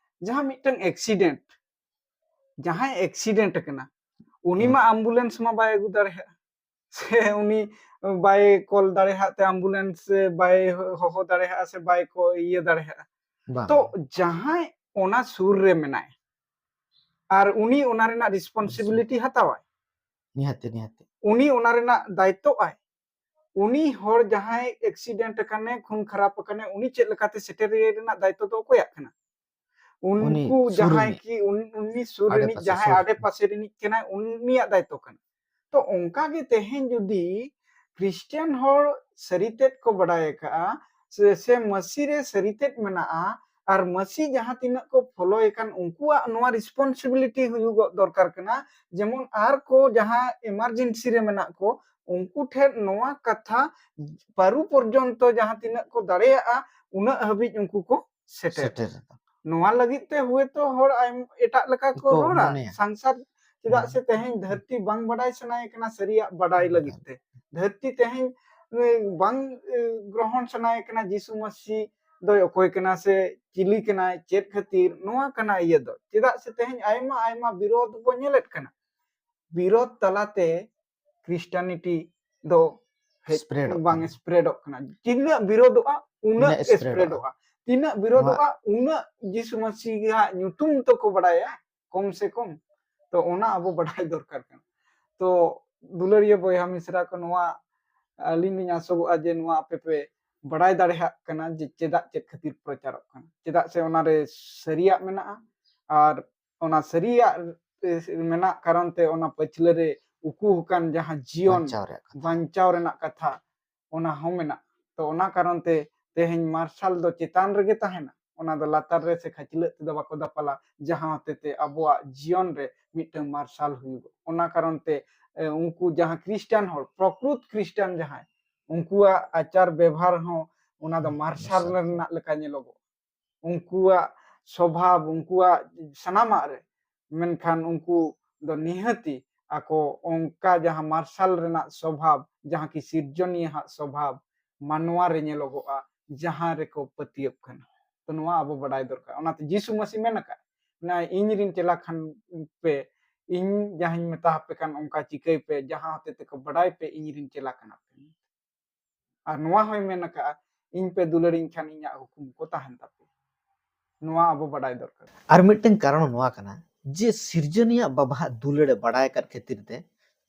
ᱡᱟᱦᱟᱸ ᱢᱤᱫᱴᱟᱝ ᱮᱠᱥᱤᱰᱮᱱᱴ, ᱡᱟᱦᱟᱸᱭ ᱮᱠᱥᱤᱰᱮᱱᱴ ᱟᱠᱟᱱᱟ, ᱩᱱᱤ ᱦᱮᱸ᱾ ᱢᱟ ᱟᱢᱵᱩᱞᱮᱱᱥ ᱢᱟ ᱵᱟᱭ ᱟᱹᱜᱩ ᱫᱟᱲᱮᱭᱟᱜᱼᱟ, ᱥᱮ ᱩᱱᱤ ᱵᱟᱭ ᱠᱚᱞ ᱫᱟᱲᱮᱭᱟᱜ ᱛᱮ ᱟᱢᱵᱩᱞᱮᱱᱥ ᱵᱟᱭ ᱦᱚᱦᱚ ᱫᱟᱲᱮᱭᱟᱜᱼᱟ, ᱥᱮ ᱵᱟᱭ ᱠᱚ ᱤᱭᱟᱹ ᱫᱟᱲᱮᱭᱟᱜᱼᱟ᱾ ᱵᱟᱝ᱾ ᱛᱚ ᱡᱟᱦᱟᱸᱭ ᱚᱱᱟ ᱥᱩᱨ ᱨᱮ ᱢᱮᱱᱟᱭ ᱟᱨ ᱩᱱᱤ ᱚᱱᱟ ᱨᱮᱱᱟᱜ ᱨᱮᱥᱯᱚᱱᱥᱤᱵᱤᱞᱤᱴᱤ ᱦᱟᱛᱟᱣᱟᱭ, ᱱᱤᱦᱟᱹᱛ, ᱱᱤᱦᱟᱹᱛ᱾ ᱩᱱᱤ ᱚᱱᱟ ᱨᱮᱱᱟᱜ ᱫᱟᱭᱤᱛᱛᱚ ᱟᱭ, ᱩᱱᱤ ᱦᱚᱲ ᱡᱟᱦᱟᱸᱭ ᱮᱠᱥᱤᱰᱮᱱᱴ ᱟᱠᱟᱱᱮ, ᱠᱷᱩᱱ ᱠᱷᱟᱨᱟᱯ ᱟᱠᱟᱱᱮ, ᱩᱱᱤ ᱪᱮᱫ ᱞᱮᱠᱟᱛᱮ ᱥᱮᱴᱮᱨ ᱨᱮᱱᱟᱜ ᱫᱟᱭᱤᱛᱛᱚ ᱫᱚ ᱚᱠᱚᱭᱟᱜ ᱠᱟᱱᱟ? ᱩᱱᱤ ᱩᱱᱠᱩ ᱥᱩᱨ ᱡᱟᱦᱟᱸᱭ ᱨᱤᱱᱤᱡ, ᱠᱤ ᱩᱱ-, ᱩᱱᱤ ᱥᱩᱨ ᱨᱤᱱᱤᱡ ᱟᱰᱮᱯᱟᱥᱮ ᱡᱟᱦᱟᱸᱭ ᱥᱩᱨ᱾ ᱟᱰᱮᱯᱟᱥᱮ ᱨᱤᱱᱤᱡ ᱠᱟᱱᱟᱭ, ᱩᱱᱤᱭᱟᱜ ᱫᱟᱭᱤᱛᱛᱚ ᱠᱟᱱᱟ᱾ ᱛᱚ ᱚᱱᱠᱟ ᱜᱮ ᱛᱮᱦᱮᱧ ᱡᱩᱫᱤ ᱠᱷᱨᱤᱥᱴᱤᱭᱟᱱ ᱦᱚᱲ ᱥᱟᱹᱨᱤ ᱛᱮᱫ ᱠᱚ ᱵᱟᱰᱟᱭ ᱟᱠᱟᱫᱼᱟ, ᱥᱮ, ᱥᱮ ᱢᱟᱹᱥᱤ ᱨᱮ ᱥᱟᱹᱨᱤ ᱛᱮᱫ ᱢᱮᱱᱟᱜᱼᱟ, ᱟᱨ ᱢᱟᱹᱥᱤ ᱡᱟᱦᱟᱸ ᱛᱤᱱᱟᱹᱜ ᱠᱚ ᱯᱷᱚᱞᱳᱭᱮ ᱠᱟᱱ, ᱩᱱᱠᱩᱣᱟᱜ ᱱᱚᱣᱟ ᱨᱮᱥᱯᱚᱱᱥᱤᱵᱤᱞᱤᱴᱤ ᱦᱩᱭᱩᱜᱚᱜ ᱫᱚᱨᱠᱟᱨ ᱠᱟᱱᱟ᱾ ᱡᱮᱢᱚᱱ ᱟᱨ ᱠᱚ ᱡᱟᱦᱟᱸ ᱮᱢᱟᱨᱡᱮᱱᱥᱤ ᱨᱮ ᱢᱮᱱᱟᱜ ᱠᱚ, ᱩᱱᱠᱩ ᱴᱷᱮᱱ ᱱᱚᱣᱟ ᱠᱟᱛᱷᱟ ᱯᱟᱹᱨᱩ ᱯᱚᱨᱡᱚᱱᱛᱚ ᱡᱟᱦᱟᱸ ᱛᱤᱱᱟᱹᱜ ᱠᱚ ᱫᱟᱲᱮᱭᱟᱜᱼᱟ, ᱩᱱᱟᱹᱜ ᱦᱟᱹᱵᱤᱡ ᱩᱱᱠᱩ ᱠᱚ ᱥᱮᱴᱮᱨ᱾ ᱥᱮᱴᱮᱨ᱾ ᱱᱚᱣᱟ ᱞᱟᱹᱜᱤᱫ ᱛᱮ ᱦᱚᱭᱛᱳ ᱦᱚᱲ ᱟᱭᱢ-, ᱮᱴᱟᱜ ᱞᱮᱠᱟ ᱠᱚ ᱠᱚ ᱨᱚᱲᱟ, ᱢᱚᱱᱮᱭᱟ᱾ ᱥᱟᱝᱥᱟᱨ ᱪᱮᱫᱟᱜ ᱥᱮ ᱛᱮᱦᱮᱧ ᱫᱷᱟᱹᱨᱛᱤ ᱵᱟᱝ ᱵᱟᱰᱟᱭ ᱥᱟᱱᱟᱭᱮ ᱠᱟᱱᱟ ᱥᱟᱹᱨᱤᱭᱟᱜ ᱵᱟᱰᱟᱭ ᱞᱟᱹᱜᱤᱫ ᱛᱮ᱾ ᱫᱷᱟᱹᱨᱛᱤ ᱛᱮᱦᱮᱧ, ᱮ, ᱵᱟᱝ, ᱮ, ᱜᱨᱚᱦᱚᱱ ᱥᱟᱱᱟᱭᱮ ᱠᱟᱱᱟ ᱡᱤᱥᱩ ᱢᱟᱹᱥᱤ ᱫᱚᱭ ᱚᱠᱚᱭ ᱠᱟᱱᱟ ᱥᱮ ᱪᱤᱞᱤ ᱠᱟᱱᱟᱭ, ᱪᱮᱫ ᱠᱷᱟᱹᱛᱤᱨ ᱱᱚᱣᱟ ᱠᱟᱱᱟ ᱤᱭᱟᱹ ᱫᱚ᱾ ᱪᱮᱫᱟᱜ ᱥᱮ ᱛᱮᱦᱮᱧ ᱟᱭᱢᱟ ᱟᱭᱢᱟ ᱵᱤᱨᱳᱫᱷ ᱵᱚ ᱧᱮᱞᱮᱫ ᱠᱟᱱᱟ᱾ ᱵᱤᱨᱳᱫᱷ ᱛᱟᱞᱟᱛᱮ Christianity ᱫᱚ ᱦᱮᱡ ᱥᱯᱨᱮᱰᱚᱜ ᱵᱟᱝ ᱠᱟᱱᱟ᱾ ᱥᱯᱨᱮᱰᱚᱜ ᱠᱟᱱᱟ᱾ ᱛᱤᱱᱟᱹᱜ ᱵᱤᱨᱳᱫᱷᱚᱜᱼᱟ, ᱩᱱᱟᱹᱜ ᱩᱱᱟᱹᱜ ᱥᱯᱨᱮᱰᱚᱜᱼᱟ᱾ ᱥᱯᱨᱮᱰᱚᱜᱼᱟ᱾ ᱛᱤᱱᱟᱹᱜ ᱵᱤᱨᱳᱫᱷᱚᱜᱼᱟ, ᱩᱱᱟᱹᱜ ᱡᱤᱥᱩ ᱢᱟᱹᱥᱤᱦᱟᱜ ᱧᱩᱛᱩᱢ ᱛᱚᱠᱚ ᱵᱟᱲᱟᱭᱟ, ᱠᱚᱢ ᱥᱮ ᱠᱚᱢ᱾ ᱛᱚ, ᱚᱱᱟ ᱟᱵᱚ ᱵᱟᱰᱟᱭ ᱫᱚᱨᱠᱟᱨ ᱠᱟᱱᱟ᱾ ᱛᱚ, ᱫᱩᱞᱟᱹᱲᱤᱭᱟᱹ ᱵᱚᱭᱦᱟ ᱢᱤᱥᱨᱟ ᱠᱚ, ᱱᱚᱣᱟ ᱟᱹᱞᱤᱧ ᱞᱤᱧ ᱟᱥᱚᱜᱚᱜᱼᱟ ᱡᱮ ᱱᱚᱣᱟ ᱟᱯᱮ ᱯᱮ ᱵᱟᱰᱟᱭ ᱫᱟᱲᱮᱭᱟᱜ ᱠᱟᱱᱟ ᱡᱮ ᱪᱮᱫᱟᱜ ᱪᱮᱫ ᱠᱷᱟᱹᱛᱤᱨ ᱯᱨᱚᱪᱟᱨᱚᱜ ᱠᱟᱱᱟ᱾ ᱪᱮᱫᱟᱜ ᱥᱮ ᱚᱱᱟᱨᱮ ᱥᱟᱹᱨᱤᱭᱟᱜ ᱢᱮᱱᱟᱜᱼᱟ, ᱟᱨ ᱚᱱᱟ ᱥᱟᱹᱨᱤᱭᱟᱜ, ᱮ, ᱢᱮᱱᱟᱜ ᱠᱟᱨᱚᱱ ᱛᱮ ᱚᱱᱟ ᱯᱟᱹᱪᱷᱞᱟᱹ ᱨᱮ ᱩᱠᱩ ᱟᱠᱟᱱ ᱡᱟᱦᱟᱸ ᱡᱤᱭᱚᱱ ᱵᱟᱧᱪᱟᱣ ᱨᱮᱭᱟᱜ ᱠᱟᱛᱷᱟ᱾ ᱵᱟᱧᱪᱟᱣ ᱨᱮᱱᱟᱜ ᱠᱟᱛᱷᱟ, ᱚᱱᱟ ᱦᱚᱸ ᱢᱮᱱᱟᱜᱼᱟ᱾ ᱛᱚ, ᱚᱱᱟ ᱠᱟᱨᱚᱱ ᱛᱮ ᱛᱮᱦᱮᱧ ᱢᱟᱨᱥᱟᱞ ᱫᱚ ᱪᱮᱛᱟᱱ ᱨᱮᱜᱮ ᱛᱟᱦᱮᱱᱟ, ᱚᱱᱟ ᱫᱚ ᱞᱟᱛᱟᱨ ᱨᱮ ᱥᱮ ᱠᱷᱟᱹᱪᱞᱟᱹᱜ ᱛᱮᱫᱚ ᱵᱟᱠᱚ ᱫᱟᱯᱟᱞᱟ, ᱡᱟᱦᱟᱸ ᱦᱚᱛᱮ ᱛᱮ ᱟᱵᱚᱣᱟᱜ ᱡᱤᱭᱚᱱ ᱨᱮ ᱢᱤᱫᱴᱟᱝ ᱢᱟᱨᱥᱟᱞ ᱦᱩᱭᱩᱜᱼᱟ᱾ ᱚᱱᱟ ᱠᱟᱨᱚᱱ ᱛᱮ, ᱮ, ᱩᱱᱠᱩ ᱡᱟᱦᱟᱸ ᱠᱷᱨᱤᱥᱴᱟᱱ ᱦᱚᱲ, ᱯᱨᱚᱠᱨᱩᱛ ᱠᱷᱨᱤᱥᱴᱟᱱ ᱡᱟᱦᱟᱸᱭ, ᱩᱱᱠᱩᱣᱟᱜ ᱟᱪᱟᱨ ᱵᱮᱵᱷᱟᱨ ᱦᱚᱸ ᱚᱱᱟ ᱫᱚ ᱢᱟᱨᱥᱟᱞ ᱢᱟᱨᱥᱟᱞ᱾ ᱨᱮᱱᱟᱜ ᱞᱮᱠᱟ ᱧᱮᱞᱚᱜᱚᱜᱼᱟ᱾ ᱩᱱᱠᱩᱣᱟᱜ ᱥᱚᱵᱷᱟᱵ, ᱩᱱᱠᱩᱣᱟᱜ ᱥᱟᱱᱟᱢᱟᱜ ᱨᱮ, ᱢᱮᱱᱠᱷᱟᱱ ᱩᱱᱠᱩ ᱫᱚ ᱱᱤᱦᱟᱹᱛᱤ ᱟᱠᱚ ᱚᱱᱠᱟ ᱡᱟᱦᱟᱸ ᱢᱟᱨᱥᱟᱞ ᱨᱮᱱᱟᱜ ᱥᱚᱵᱷᱟᱵ, ᱡᱟᱦᱟᱸ ᱠᱤ ᱥᱤᱨᱡᱚᱱᱤᱭᱟᱹ ᱦᱟᱜ ᱥᱚᱵᱷᱟᱵ ᱢᱟᱱᱣᱟ ᱨᱮ ᱧᱮᱞᱚᱜᱚᱜᱼᱟ, ᱡᱟᱦᱟᱸ ᱨᱮᱠᱚ ᱯᱟᱹᱛᱭᱟᱹᱵ ᱠᱟᱱᱟ᱾ ᱛᱚ, ᱱᱚᱣᱟ ᱟᱵᱚ ᱵᱟᱰᱟᱭ ᱫᱚᱨᱠᱟᱨ᱾ ᱚᱱᱟᱛᱮ ᱡᱤᱥᱩ ᱢᱟᱹᱥᱤ ᱢᱮᱱ ᱟᱠᱟᱫ, ᱱᱚᱣᱟ ᱤᱧ ᱨᱤᱱ ᱪᱮᱞᱟ ᱠᱷᱟᱱ ᱯᱮ, ᱤᱧ ᱡᱟᱦᱟᱸᱧ ᱢᱮᱛᱟ ᱟᱯᱮ ᱠᱟᱱ ᱚᱱᱠᱟ ᱪᱤᱠᱟᱹᱭ ᱯᱮ, ᱡᱟᱦᱟᱸ ᱦᱚᱛᱮ ᱛᱮᱠᱚ ᱵᱟᱰᱟᱭ ᱯᱮ ᱤᱧ ᱨᱤᱱ ᱪᱮᱞᱟ ᱠᱟᱱᱟ ᱯᱮ᱾ ᱟᱨ ᱱᱚᱣᱟ ᱦᱚᱸᱭ ᱢᱮᱱ ᱟᱠᱟᱫᱼᱟ, ᱤᱧ ᱯᱮ ᱫᱩᱞᱟᱹᱲᱤᱧ ᱠᱷᱟᱱ ᱤᱧᱟᱜ ᱦᱩᱠᱩᱢ ᱠᱚ ᱛᱟᱦᱮᱱ ᱛᱟᱯᱮ᱾ ᱱᱚᱣᱟ ᱟᱵᱚ ᱵᱟᱰᱟᱭ ᱫᱚᱨᱠᱟᱨ᱾ ᱟᱨ ᱢᱤᱫᱴᱟᱝ ᱠᱟᱨᱚᱱ ᱱᱚᱣᱟ ᱠᱟᱱᱟ ᱡᱮ ᱥᱤᱨᱡᱚᱱᱤᱭᱟᱹ ᱵᱟᱵᱟᱣᱟᱜ ᱫᱩᱞᱟᱹᱲ ᱮ ᱵᱟᱲᱟᱭ ᱟᱠᱟᱫ ᱠᱷᱟᱹᱛᱤᱨ ᱛᱮ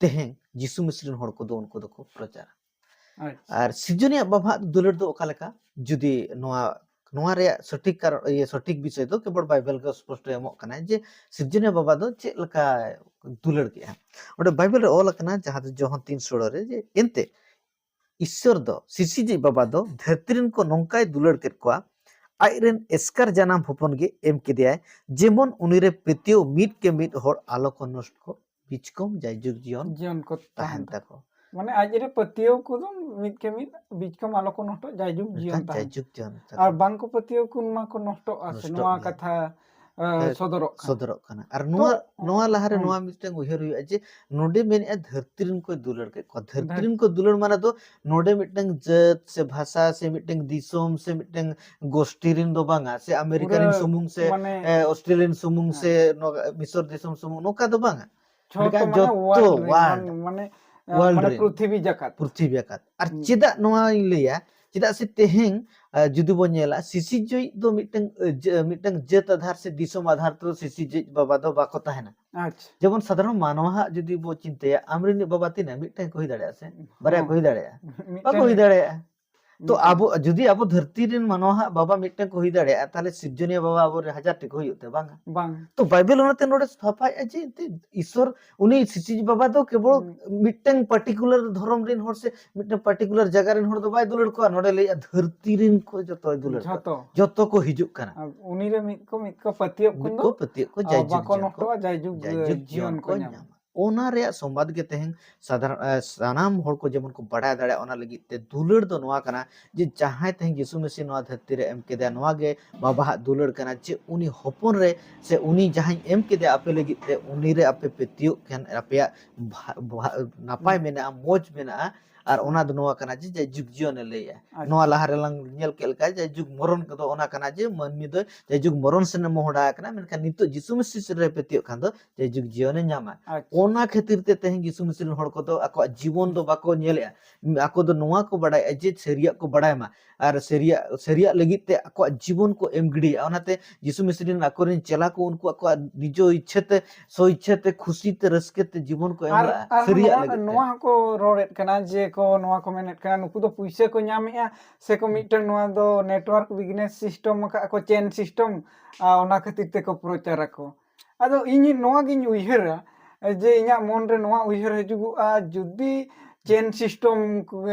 ᱛᱮᱦᱮᱧ ᱡᱤᱥᱩ ᱢᱤᱥᱨᱤ ᱨᱮᱱ ᱦᱚᱲ ᱠᱚᱫᱚ ᱩᱱᱠᱩ ᱫᱚᱠᱚ ᱯᱨᱚᱪᱟᱨᱟ᱾ ᱟᱪᱪᱷᱟ᱾ ᱟᱨ ᱥᱤᱨᱡᱚᱱᱤᱭᱟᱹ ᱵᱟᱵᱟᱣᱟᱜ ᱫᱩᱞᱟᱹᱲ ᱫᱚ ᱚᱠᱟ ᱞᱮᱠᱟ? ᱡᱩᱫᱤ ᱱᱚᱣᱟ, ᱱᱚᱣᱟ ᱨᱮᱭᱟᱜ ᱥᱚᱴᱷᱤᱠ ᱠᱟᱨᱚᱱ, ᱤᱭᱟᱹ, ᱥᱚᱴᱷᱤᱠ ᱵᱤᱥᱚᱭ ᱫᱚ ᱠᱮᱵᱚᱞ ᱵᱟᱭᱵᱮᱞ ᱜᱮ ᱥᱯᱚᱥᱴᱚ ᱮᱢᱚᱜ ᱠᱟᱱᱟᱭ ᱡᱮ ᱥᱤᱨᱡᱚᱱᱤᱭᱟᱹ ᱵᱟᱵᱟ ᱫᱚ ᱪᱮᱫ ᱞᱮᱠᱟ ᱫᱩᱞᱟᱹᱲ ᱠᱮᱜᱼᱟ᱾ ᱚᱸᱰᱮ ᱵᱟᱭᱵᱮᱞ ᱨᱮ ᱚᱞ ᱟᱠᱟᱱᱟ, ᱡᱟᱦᱟᱸ ᱫᱚ ᱡᱚᱦᱚᱱ ᱛᱤᱱ ᱥᱳᱲᱟ ᱨᱮ, ᱡᱮ ᱮᱱᱛᱮ ᱤᱥᱥᱚᱨ ᱫᱚ ᱥᱤᱥᱤᱡᱤᱡ ᱵᱟᱵᱟ ᱫᱚ ᱫᱷᱟᱹᱨᱛᱤ ᱨᱮᱱ ᱠᱚ ᱱᱚᱝᱠᱟᱭ ᱫᱩᱞᱟᱹᱲ ᱠᱮᱫ ᱠᱚᱣᱟ, ᱟᱡ ᱨᱮᱱ ᱮᱥᱠᱟᱨ ᱡᱟᱱᱟᱢ ᱦᱚᱯᱚᱱ ᱜᱮ ᱮᱢ ᱠᱮᱫᱮᱭᱟᱭ, ᱡᱮᱢᱚᱱ ᱩᱱᱤ ᱨᱮ ᱯᱟᱹᱛᱭᱟᱹᱣ ᱢᱤᱫ ᱠᱮ ᱢᱤᱫ ᱦᱚᱲ ᱟᱞᱚ ᱠᱚ ᱱᱚᱥᱴ ᱠᱚ, ᱵᱤᱪᱠᱚᱢ ᱡᱟᱭᱡᱩᱜᱽ ᱡᱤᱭᱚᱱ ᱡᱤᱭᱚᱱ ᱠᱚ ᱛᱟᱦᱮᱱ ᱛᱟᱦᱮᱱ ᱛᱟᱠᱚ᱾ ᱢᱟᱱᱮ ᱟᱡ ᱨᱮ ᱯᱟᱹᱛᱭᱟᱹᱣ ᱠᱚᱫᱚ ᱢᱤᱫ ᱠᱮ ᱢᱤᱫ, ᱵᱤᱪᱠᱚᱢ ᱟᱞᱚ ᱠᱚ ᱱᱚᱥᱴᱚᱜ, ᱡᱟᱭᱡᱩᱜᱽ ᱡᱤᱭᱚᱱ ᱢᱮᱱᱠᱷᱟᱱ ᱛᱟᱦᱮᱱ᱾ ᱡᱟᱭᱡᱩᱜᱽ ᱡᱤᱭᱚᱱ ᱛᱟᱠᱚ᱾ ᱟᱨ ᱵᱟᱝ ᱠᱚ ᱯᱟᱹᱛᱭᱟᱹᱣ ᱠᱚ ᱩᱱ ᱢᱟ ᱠᱚ ᱱᱚᱥᱴᱚᱜᱼᱟ ᱥᱮ, ᱱᱚᱥᱴᱚᱜ ᱱᱚᱣᱟ ᱜᱮᱭᱟ᱾ ᱠᱟᱛᱷᱟ ᱟᱸ, ᱦᱮᱸ, ᱥᱚᱫᱚᱨᱚᱜ ᱠᱟᱱᱟ᱾ ᱥᱚᱫᱚᱨᱚᱜ ᱠᱟᱱᱟ᱾ ᱟᱨ ᱛᱚ, ᱱᱚᱣᱟ, ᱱᱚᱣᱟ ᱦᱩᱸ᱾ ᱞᱟᱦᱟᱨᱮ ᱦᱩᱸ᱾ ᱱᱚᱣᱟ ᱢᱤᱫᱴᱟᱝ ᱩᱭᱦᱟᱹᱨ ᱦᱩᱭᱩᱜᱼᱟ ᱡᱮ ᱱᱚᱰᱮ ᱢᱮᱱᱮᱫᱼᱟ ᱫᱷᱟᱹᱨᱛᱤ ᱨᱮᱱ ᱠᱚᱭ ᱫᱩᱞᱟᱹᱲ ᱠᱮᱫ ᱠᱚᱣᱟ᱾ ᱫᱷᱟᱹᱨᱛᱤ ᱫᱷᱟᱹᱨ- ᱨᱮᱱ ᱠᱚ ᱫᱩᱞᱟᱹᱲ ᱢᱟᱱᱮ ᱫᱚ ᱱᱚᱰᱮ ᱢᱤᱫᱴᱟᱝ ᱡᱟᱹᱛ ᱥᱮ ᱵᱷᱟᱥᱟ ᱥᱮ ᱢᱤᱫᱴᱟᱝ ᱫᱤᱥᱚᱢ ᱥᱮ ᱢᱤᱫᱴᱟᱝ ᱜᱳᱥᱴᱤ ᱨᱮᱱ ᱫᱚ ᱵᱟᱝᱟ, ᱥᱮ ᱟᱢᱮᱨᱤᱠᱟ ᱨᱮᱱ ᱯᱩᱨᱟᱹ ᱥᱩᱢᱩᱝ ᱥᱮ, ᱢᱟᱱᱮ ᱮ, ᱚᱥᱴᱨᱮᱞᱤᱭᱟᱱ ᱥᱩᱢᱩᱝ ᱦᱮᱸ᱾ ᱥᱮ ᱱᱚᱣᱟ ᱢᱤᱥᱚᱨ ᱫᱤᱥᱚᱢ ᱥᱩᱢᱩᱝ, ᱱᱚᱝᱠᱟ ᱫᱚ ᱵᱟᱝᱟ᱾ ᱡᱷᱚᱛᱚ ᱢᱮᱱᱠᱷᱟᱱ ᱢᱟᱱᱮ ᱡᱚᱛᱚ world ᱨᱮᱱ, world, ᱢᱟᱱ-, ᱢᱟᱱᱮ, ᱮ, world ᱢᱟᱱᱮ ᱨᱮᱱ᱾ ᱯᱨᱤᱛᱷᱤᱵᱤ ᱡᱟᱠᱟᱛ᱾ ᱯᱨᱤᱛᱷᱤᱵᱤ ᱡᱟᱠᱟᱛ᱾ ᱟᱨ ᱦᱩᱸ᱾ ᱪᱮᱫᱟᱜ ᱱᱚᱣᱟᱧ ᱞᱟᱹᱭᱟ? ᱪᱮᱫᱟᱜ ᱥᱮ ᱛᱮᱦᱮᱧ, ᱮ, ᱡᱩᱫᱤ ᱵᱚᱱ ᱧᱮᱞᱟ, ᱥᱤᱥᱤᱨᱡᱟᱹᱣᱤᱡ ᱫᱚ ᱢᱤᱫᱴᱟᱝ, ᱮ, ᱡᱟᱹ-, ᱢᱤᱫᱴᱟᱝ ᱡᱟᱹᱛ ᱟᱫᱷᱟᱨ ᱥᱮ ᱫᱤᱥᱚᱢ ᱟᱫᱷᱟᱨ ᱛᱮᱫᱚ ᱥᱤᱥᱤᱨᱡᱟᱹᱣᱤᱡ ᱵᱟᱵᱟ ᱫᱚ ᱵᱟᱠᱚ ᱛᱟᱦᱮᱱᱟ᱾ ᱟᱪᱪᱷᱟ᱾ ᱡᱮᱢᱚᱱ ᱥᱟᱫᱷᱟᱨᱚᱱ ᱢᱟᱱᱣᱟ ᱦᱟᱜ ᱡᱩᱫᱤ ᱵᱚ ᱪᱤᱱᱛᱟᱹᱭᱟ, ᱟᱢᱨᱮᱱ ᱵᱟᱵᱟ ᱛᱤᱱᱟᱹᱜ? ᱢᱤᱫᱴᱟᱝ ᱠᱚ ᱦᱩᱭ ᱫᱟᱲᱮᱭᱟᱜᱼᱟ ᱥᱮ? ᱵᱟᱨᱭᱟ ᱦᱚᱸ᱾ ᱠᱚ ᱦᱩᱭ ᱫᱟᱲᱮᱭᱟᱜᱼᱟ? ᱢᱤᱫᱴᱟᱝ ᱵᱟᱠᱚ ᱦᱩᱭ ᱜᱮ᱾ ᱫᱟᱲᱮᱭᱟᱜᱼᱟ᱾ ᱛᱚ ᱢᱤᱫᱴᱟᱝ᱾ ᱟᱵᱚ, ᱡᱩᱫᱤ ᱟᱵᱚ ᱫᱷᱟᱹᱨᱛᱤ ᱨᱮᱱ ᱢᱟᱱᱣᱟ ᱦᱟᱜ ᱵᱟᱵᱟ ᱢᱤᱫᱴᱟᱝ ᱠᱚ ᱦᱩᱭ ᱫᱟᱲᱮᱭᱟᱜᱼᱟ, ᱛᱟᱦᱞᱮ ᱥᱤᱨᱡᱚᱱᱤᱭᱟᱹ ᱵᱟᱵᱟ ᱟᱵᱚ ᱨᱮᱱ ᱦᱟᱡᱟᱨ ᱴᱤ ᱠᱚ ᱦᱩᱭᱩᱜ ᱛᱮ ᱵᱟᱝᱟ? ᱵᱟᱝ᱾ ᱛᱚ ᱵᱟᱭᱵᱮᱞ ᱚᱱᱟᱛᱮ ᱱᱚᱰᱮ ᱥᱟᱯᱷᱟᱭᱮᱫᱼᱟ ᱡᱮ ᱮᱱᱛᱮ ᱤᱥᱚᱨ ᱩᱱᱤ ᱥᱤᱥᱤᱨᱡᱟᱹᱣᱤᱡ ᱵᱟᱵᱟ ᱫᱚ ᱠᱮᱵᱚᱞ ᱦᱩᱸ᱾ ᱢᱤᱫᱴᱟᱝ particular ᱫᱷᱚᱨᱚᱢ ᱨᱮᱱ ᱦᱚᱲ ᱥᱮ ᱢᱤᱫᱴᱟᱝ particular ᱡᱟᱭᱜᱟ ᱨᱮᱱ ᱦᱚᱲ ᱫᱚ ᱵᱟᱭ ᱫᱩᱞᱟᱹᱲ ᱠᱚᱣᱟ, ᱱᱚᱰᱮ ᱞᱟᱹᱭᱮᱫᱼᱟ ᱫᱷᱟᱹᱨᱛᱤ ᱨᱮᱱ ᱠᱚ ᱡᱚᱛᱚᱭ ᱫᱩᱞᱟᱹᱲ ᱠᱚᱣᱟ᱾ ᱡᱷᱚᱛᱚ᱾ ᱡᱚᱛᱚ ᱠᱚ ᱦᱤᱡᱩᱜ ᱠᱟᱱᱟ᱾ ᱟᱨ ᱩᱱᱤ ᱨᱮ ᱢᱤᱫ ᱠᱚ, ᱢᱤᱫ ᱠᱚ ᱯᱟᱹᱛᱭᱟᱹᱜ ᱠᱚ ᱢᱤᱫ ᱫᱚ, ᱠᱚ ᱯᱟᱹᱛᱭᱟᱹᱜ ᱠᱚ ᱟ, ᱡᱟᱭᱡᱩᱜᱽ ᱵᱟᱠᱚ ᱡᱤᱭᱚᱱ ᱠᱚ, ᱱᱚᱥᱴᱚᱜᱼᱟ, ᱡᱟᱭᱡᱩᱜᱽ, ᱡᱟᱭᱡᱩᱜᱽ ᱡᱤᱭᱚᱱ ᱡᱤᱭᱚᱱ ᱠᱚ ᱠᱚ ᱧᱟᱢᱟ᱾ ᱧᱟᱢᱟ᱾ ᱚᱱᱟ ᱨᱮᱭᱟᱜ ᱥᱚᱢᱵᱟᱫ ᱜᱮ ᱛᱮᱦᱮᱧ ᱥᱟᱫᱷᱟᱨᱚᱱ, ᱮ, ᱥᱟᱱᱟᱢ ᱦᱚᱲ ᱠᱚ ᱡᱮᱢᱚᱱ ᱠᱚ ᱵᱟᱲᱟᱭ ᱫᱟᱲᱮᱭᱟᱜᱼᱟ, ᱚᱱᱟ ᱞᱟᱹᱜᱤᱫ ᱛᱮ ᱫᱩᱞᱟᱹᱲ ᱫᱚ ᱱᱚᱣᱟ ᱠᱟᱱᱟ ᱡᱮ ᱡᱟᱦᱟᱸᱭ ᱛᱮᱦᱮᱧ ᱡᱤᱥᱩ ᱢᱟᱹᱥᱤ ᱱᱚᱣᱟ ᱫᱷᱟᱹᱨᱛᱤ ᱨᱮ ᱮᱢ ᱠᱮᱫᱮᱭᱟ, ᱱᱚᱣᱟ ᱜᱮ ᱵᱟᱵᱟᱣᱟᱜ ᱫᱩᱞᱟᱹᱲ ᱠᱟᱱᱟ ᱡᱮ ᱩᱱᱤ ᱦᱚᱯᱚᱱ ᱨᱮ ᱥᱮ ᱩᱱᱤ ᱡᱟᱦᱟᱸᱭ ᱮᱢ ᱠᱮᱫᱮᱭᱟ ᱟᱯᱮ ᱞᱟᱹᱜᱤᱫ ᱛᱮ, ᱩᱱᱤ ᱨᱮ ᱟᱯᱮ ᱯᱟᱹᱛᱭᱟᱹᱜ ᱠᱷᱟᱱ ᱟᱯᱮᱭᱟᱜ ᱵᱷᱟ-, ᱵᱷᱟ-, ᱱᱟᱯᱟᱭ ᱦᱩᱸ᱾ ᱢᱮᱱᱟᱜᱼᱟ, ᱢᱚᱡᱽ ᱢᱮᱱᱟᱜᱼᱟ᱾ ᱟᱨ ᱦᱩᱸ᱾ ᱚᱱᱟ ᱫᱚ ᱱᱚᱣᱟ ᱠᱟᱱᱟ ᱡᱮ ᱡᱟᱭᱡᱩᱜᱽ ᱡᱤᱭᱚᱱᱮ ᱞᱟᱹᱭᱮᱜᱼᱟ᱾ ᱟᱪᱪᱷᱟ᱾ ᱱᱚᱣᱟ ᱞᱟᱦᱟ ᱨᱮᱞᱟᱝ ᱧᱮᱞ ᱠᱮᱫ ᱞᱮᱠᱟ ᱡᱟᱭᱡᱩᱜᱽ ᱢᱚᱨᱚᱱ ᱠᱚᱫᱚ ᱚᱱᱟ ᱠᱟᱱᱟ ᱡᱮ ᱢᱟᱹᱱᱢᱤ ᱫᱚ ᱡᱟᱭᱡᱩᱜᱽ ᱢᱚᱨᱚᱱ ᱥᱮᱱᱮ ᱢᱚᱦᱰᱟ ᱟᱠᱟᱱᱟ, ᱢᱮᱱᱠᱷᱟᱱ ᱱᱤᱛᱚᱜ ᱡᱤᱥᱩ ᱢᱟᱹᱥᱤ ᱨᱮ ᱯᱟᱹᱛᱭᱟᱹᱜ ᱠᱷᱟᱱ ᱫᱚ ᱡᱟᱭᱡᱩᱜᱽ ᱡᱤᱭᱚᱱᱮ ᱧᱟᱢᱟ᱾ ᱟᱪᱪᱷᱟ᱾ ᱚᱱᱟ ᱠᱷᱟᱹᱛᱤᱨ ᱛᱮ ᱛᱮᱦᱮᱧ ᱡᱤᱥᱩ ᱢᱟᱹᱥᱤ ᱨᱮᱱ ᱦᱚᱲ ᱠᱚᱫᱚ ᱟᱠᱚᱣᱟᱜ ᱡᱤᱵᱚᱱ ᱫᱚ ᱵᱟᱠᱚ ᱧᱮᱞᱮᱜᱼᱟ᱾ ᱟᱠᱚ ᱫᱚ ᱱᱚᱣᱟ ᱠᱚ ᱵᱟᱲᱟᱭᱟ ᱡᱮ ᱥᱟᱹᱨᱤᱭᱟᱜ ᱠᱚ ᱵᱟᱲᱟᱭ ᱢᱟ ᱟᱨ ᱥᱟᱹᱨᱤᱭᱟᱜ, ᱥᱟᱹᱨᱤᱭᱟᱜ ᱞᱟᱹᱜᱤᱫ ᱛᱮ ᱟᱠᱚᱣᱟᱜ ᱡᱤᱵᱚᱱ ᱠᱚ ᱮᱢ ᱜᱤᱰᱤᱭᱟ᱾ ᱚᱱᱟᱛᱮ ᱡᱤᱥᱩ ᱢᱟᱹᱥᱤ ᱨᱮᱱ ᱟᱠᱚᱨᱮᱱ ᱪᱮᱞᱟ ᱠᱚ ᱩᱱᱠᱩ ᱟᱠᱚᱣᱟᱜ ᱱᱤᱡᱚ ᱤᱪᱪᱷᱟᱹ ᱛᱮ, ᱥᱚ ᱤᱪᱪᱷᱟᱹ ᱛᱮ, ᱠᱷᱩᱥᱤ ᱛᱮ, ᱨᱟᱹᱥᱠᱟᱹ ᱛᱮ ᱡᱤᱵᱚᱱ ᱠᱚ ᱮᱢ ᱟᱨ, ᱞᱮᱜᱼᱟ ᱟᱨ ᱥᱟᱹᱨᱤᱭᱟᱜ ᱱᱚᱣᱟ, ᱞᱟᱹᱜᱤᱫ ᱛᱮ᱾ ᱱᱚᱣᱟ ᱦᱚᱸᱠᱚ ᱨᱚᱲᱮᱫ ᱠᱟᱱᱟ ᱡᱮ ᱠᱚ, ᱱᱚᱣᱟ ᱠᱚ ᱢᱮᱱᱮᱫ ᱠᱟᱱᱟ ᱱᱩᱠᱩ ᱫᱚ ᱯᱩᱭᱥᱟᱹ ᱠᱚ ᱧᱟᱢᱮᱜᱼᱟ ᱥᱮ ᱠᱚ ᱦᱩᱸ᱾ ᱢᱤᱫᱴᱟᱝ ᱱᱚᱣᱟ ᱫᱚ network business system ᱟᱠᱟᱫ ᱠᱚ, chain system, ᱟᱨ ᱚᱱᱟ ᱠᱷᱟᱹᱛᱤᱨ ᱛᱮᱠᱚ ᱯᱨᱚᱪᱟᱨᱟᱠᱚ᱾ ᱟᱫᱚ ᱤᱧ ᱱᱚᱣᱟ ᱜᱤᱧ ᱩᱭᱦᱟᱹᱨᱟ ᱡᱮ ᱤᱧᱟᱹᱜ ᱢᱚᱱ ᱨᱮ ᱱᱚᱣᱟ ᱩᱭᱦᱟᱹᱨ ᱦᱤᱡᱩᱜᱚᱜᱼᱟ, ᱡᱩᱫᱤ chain system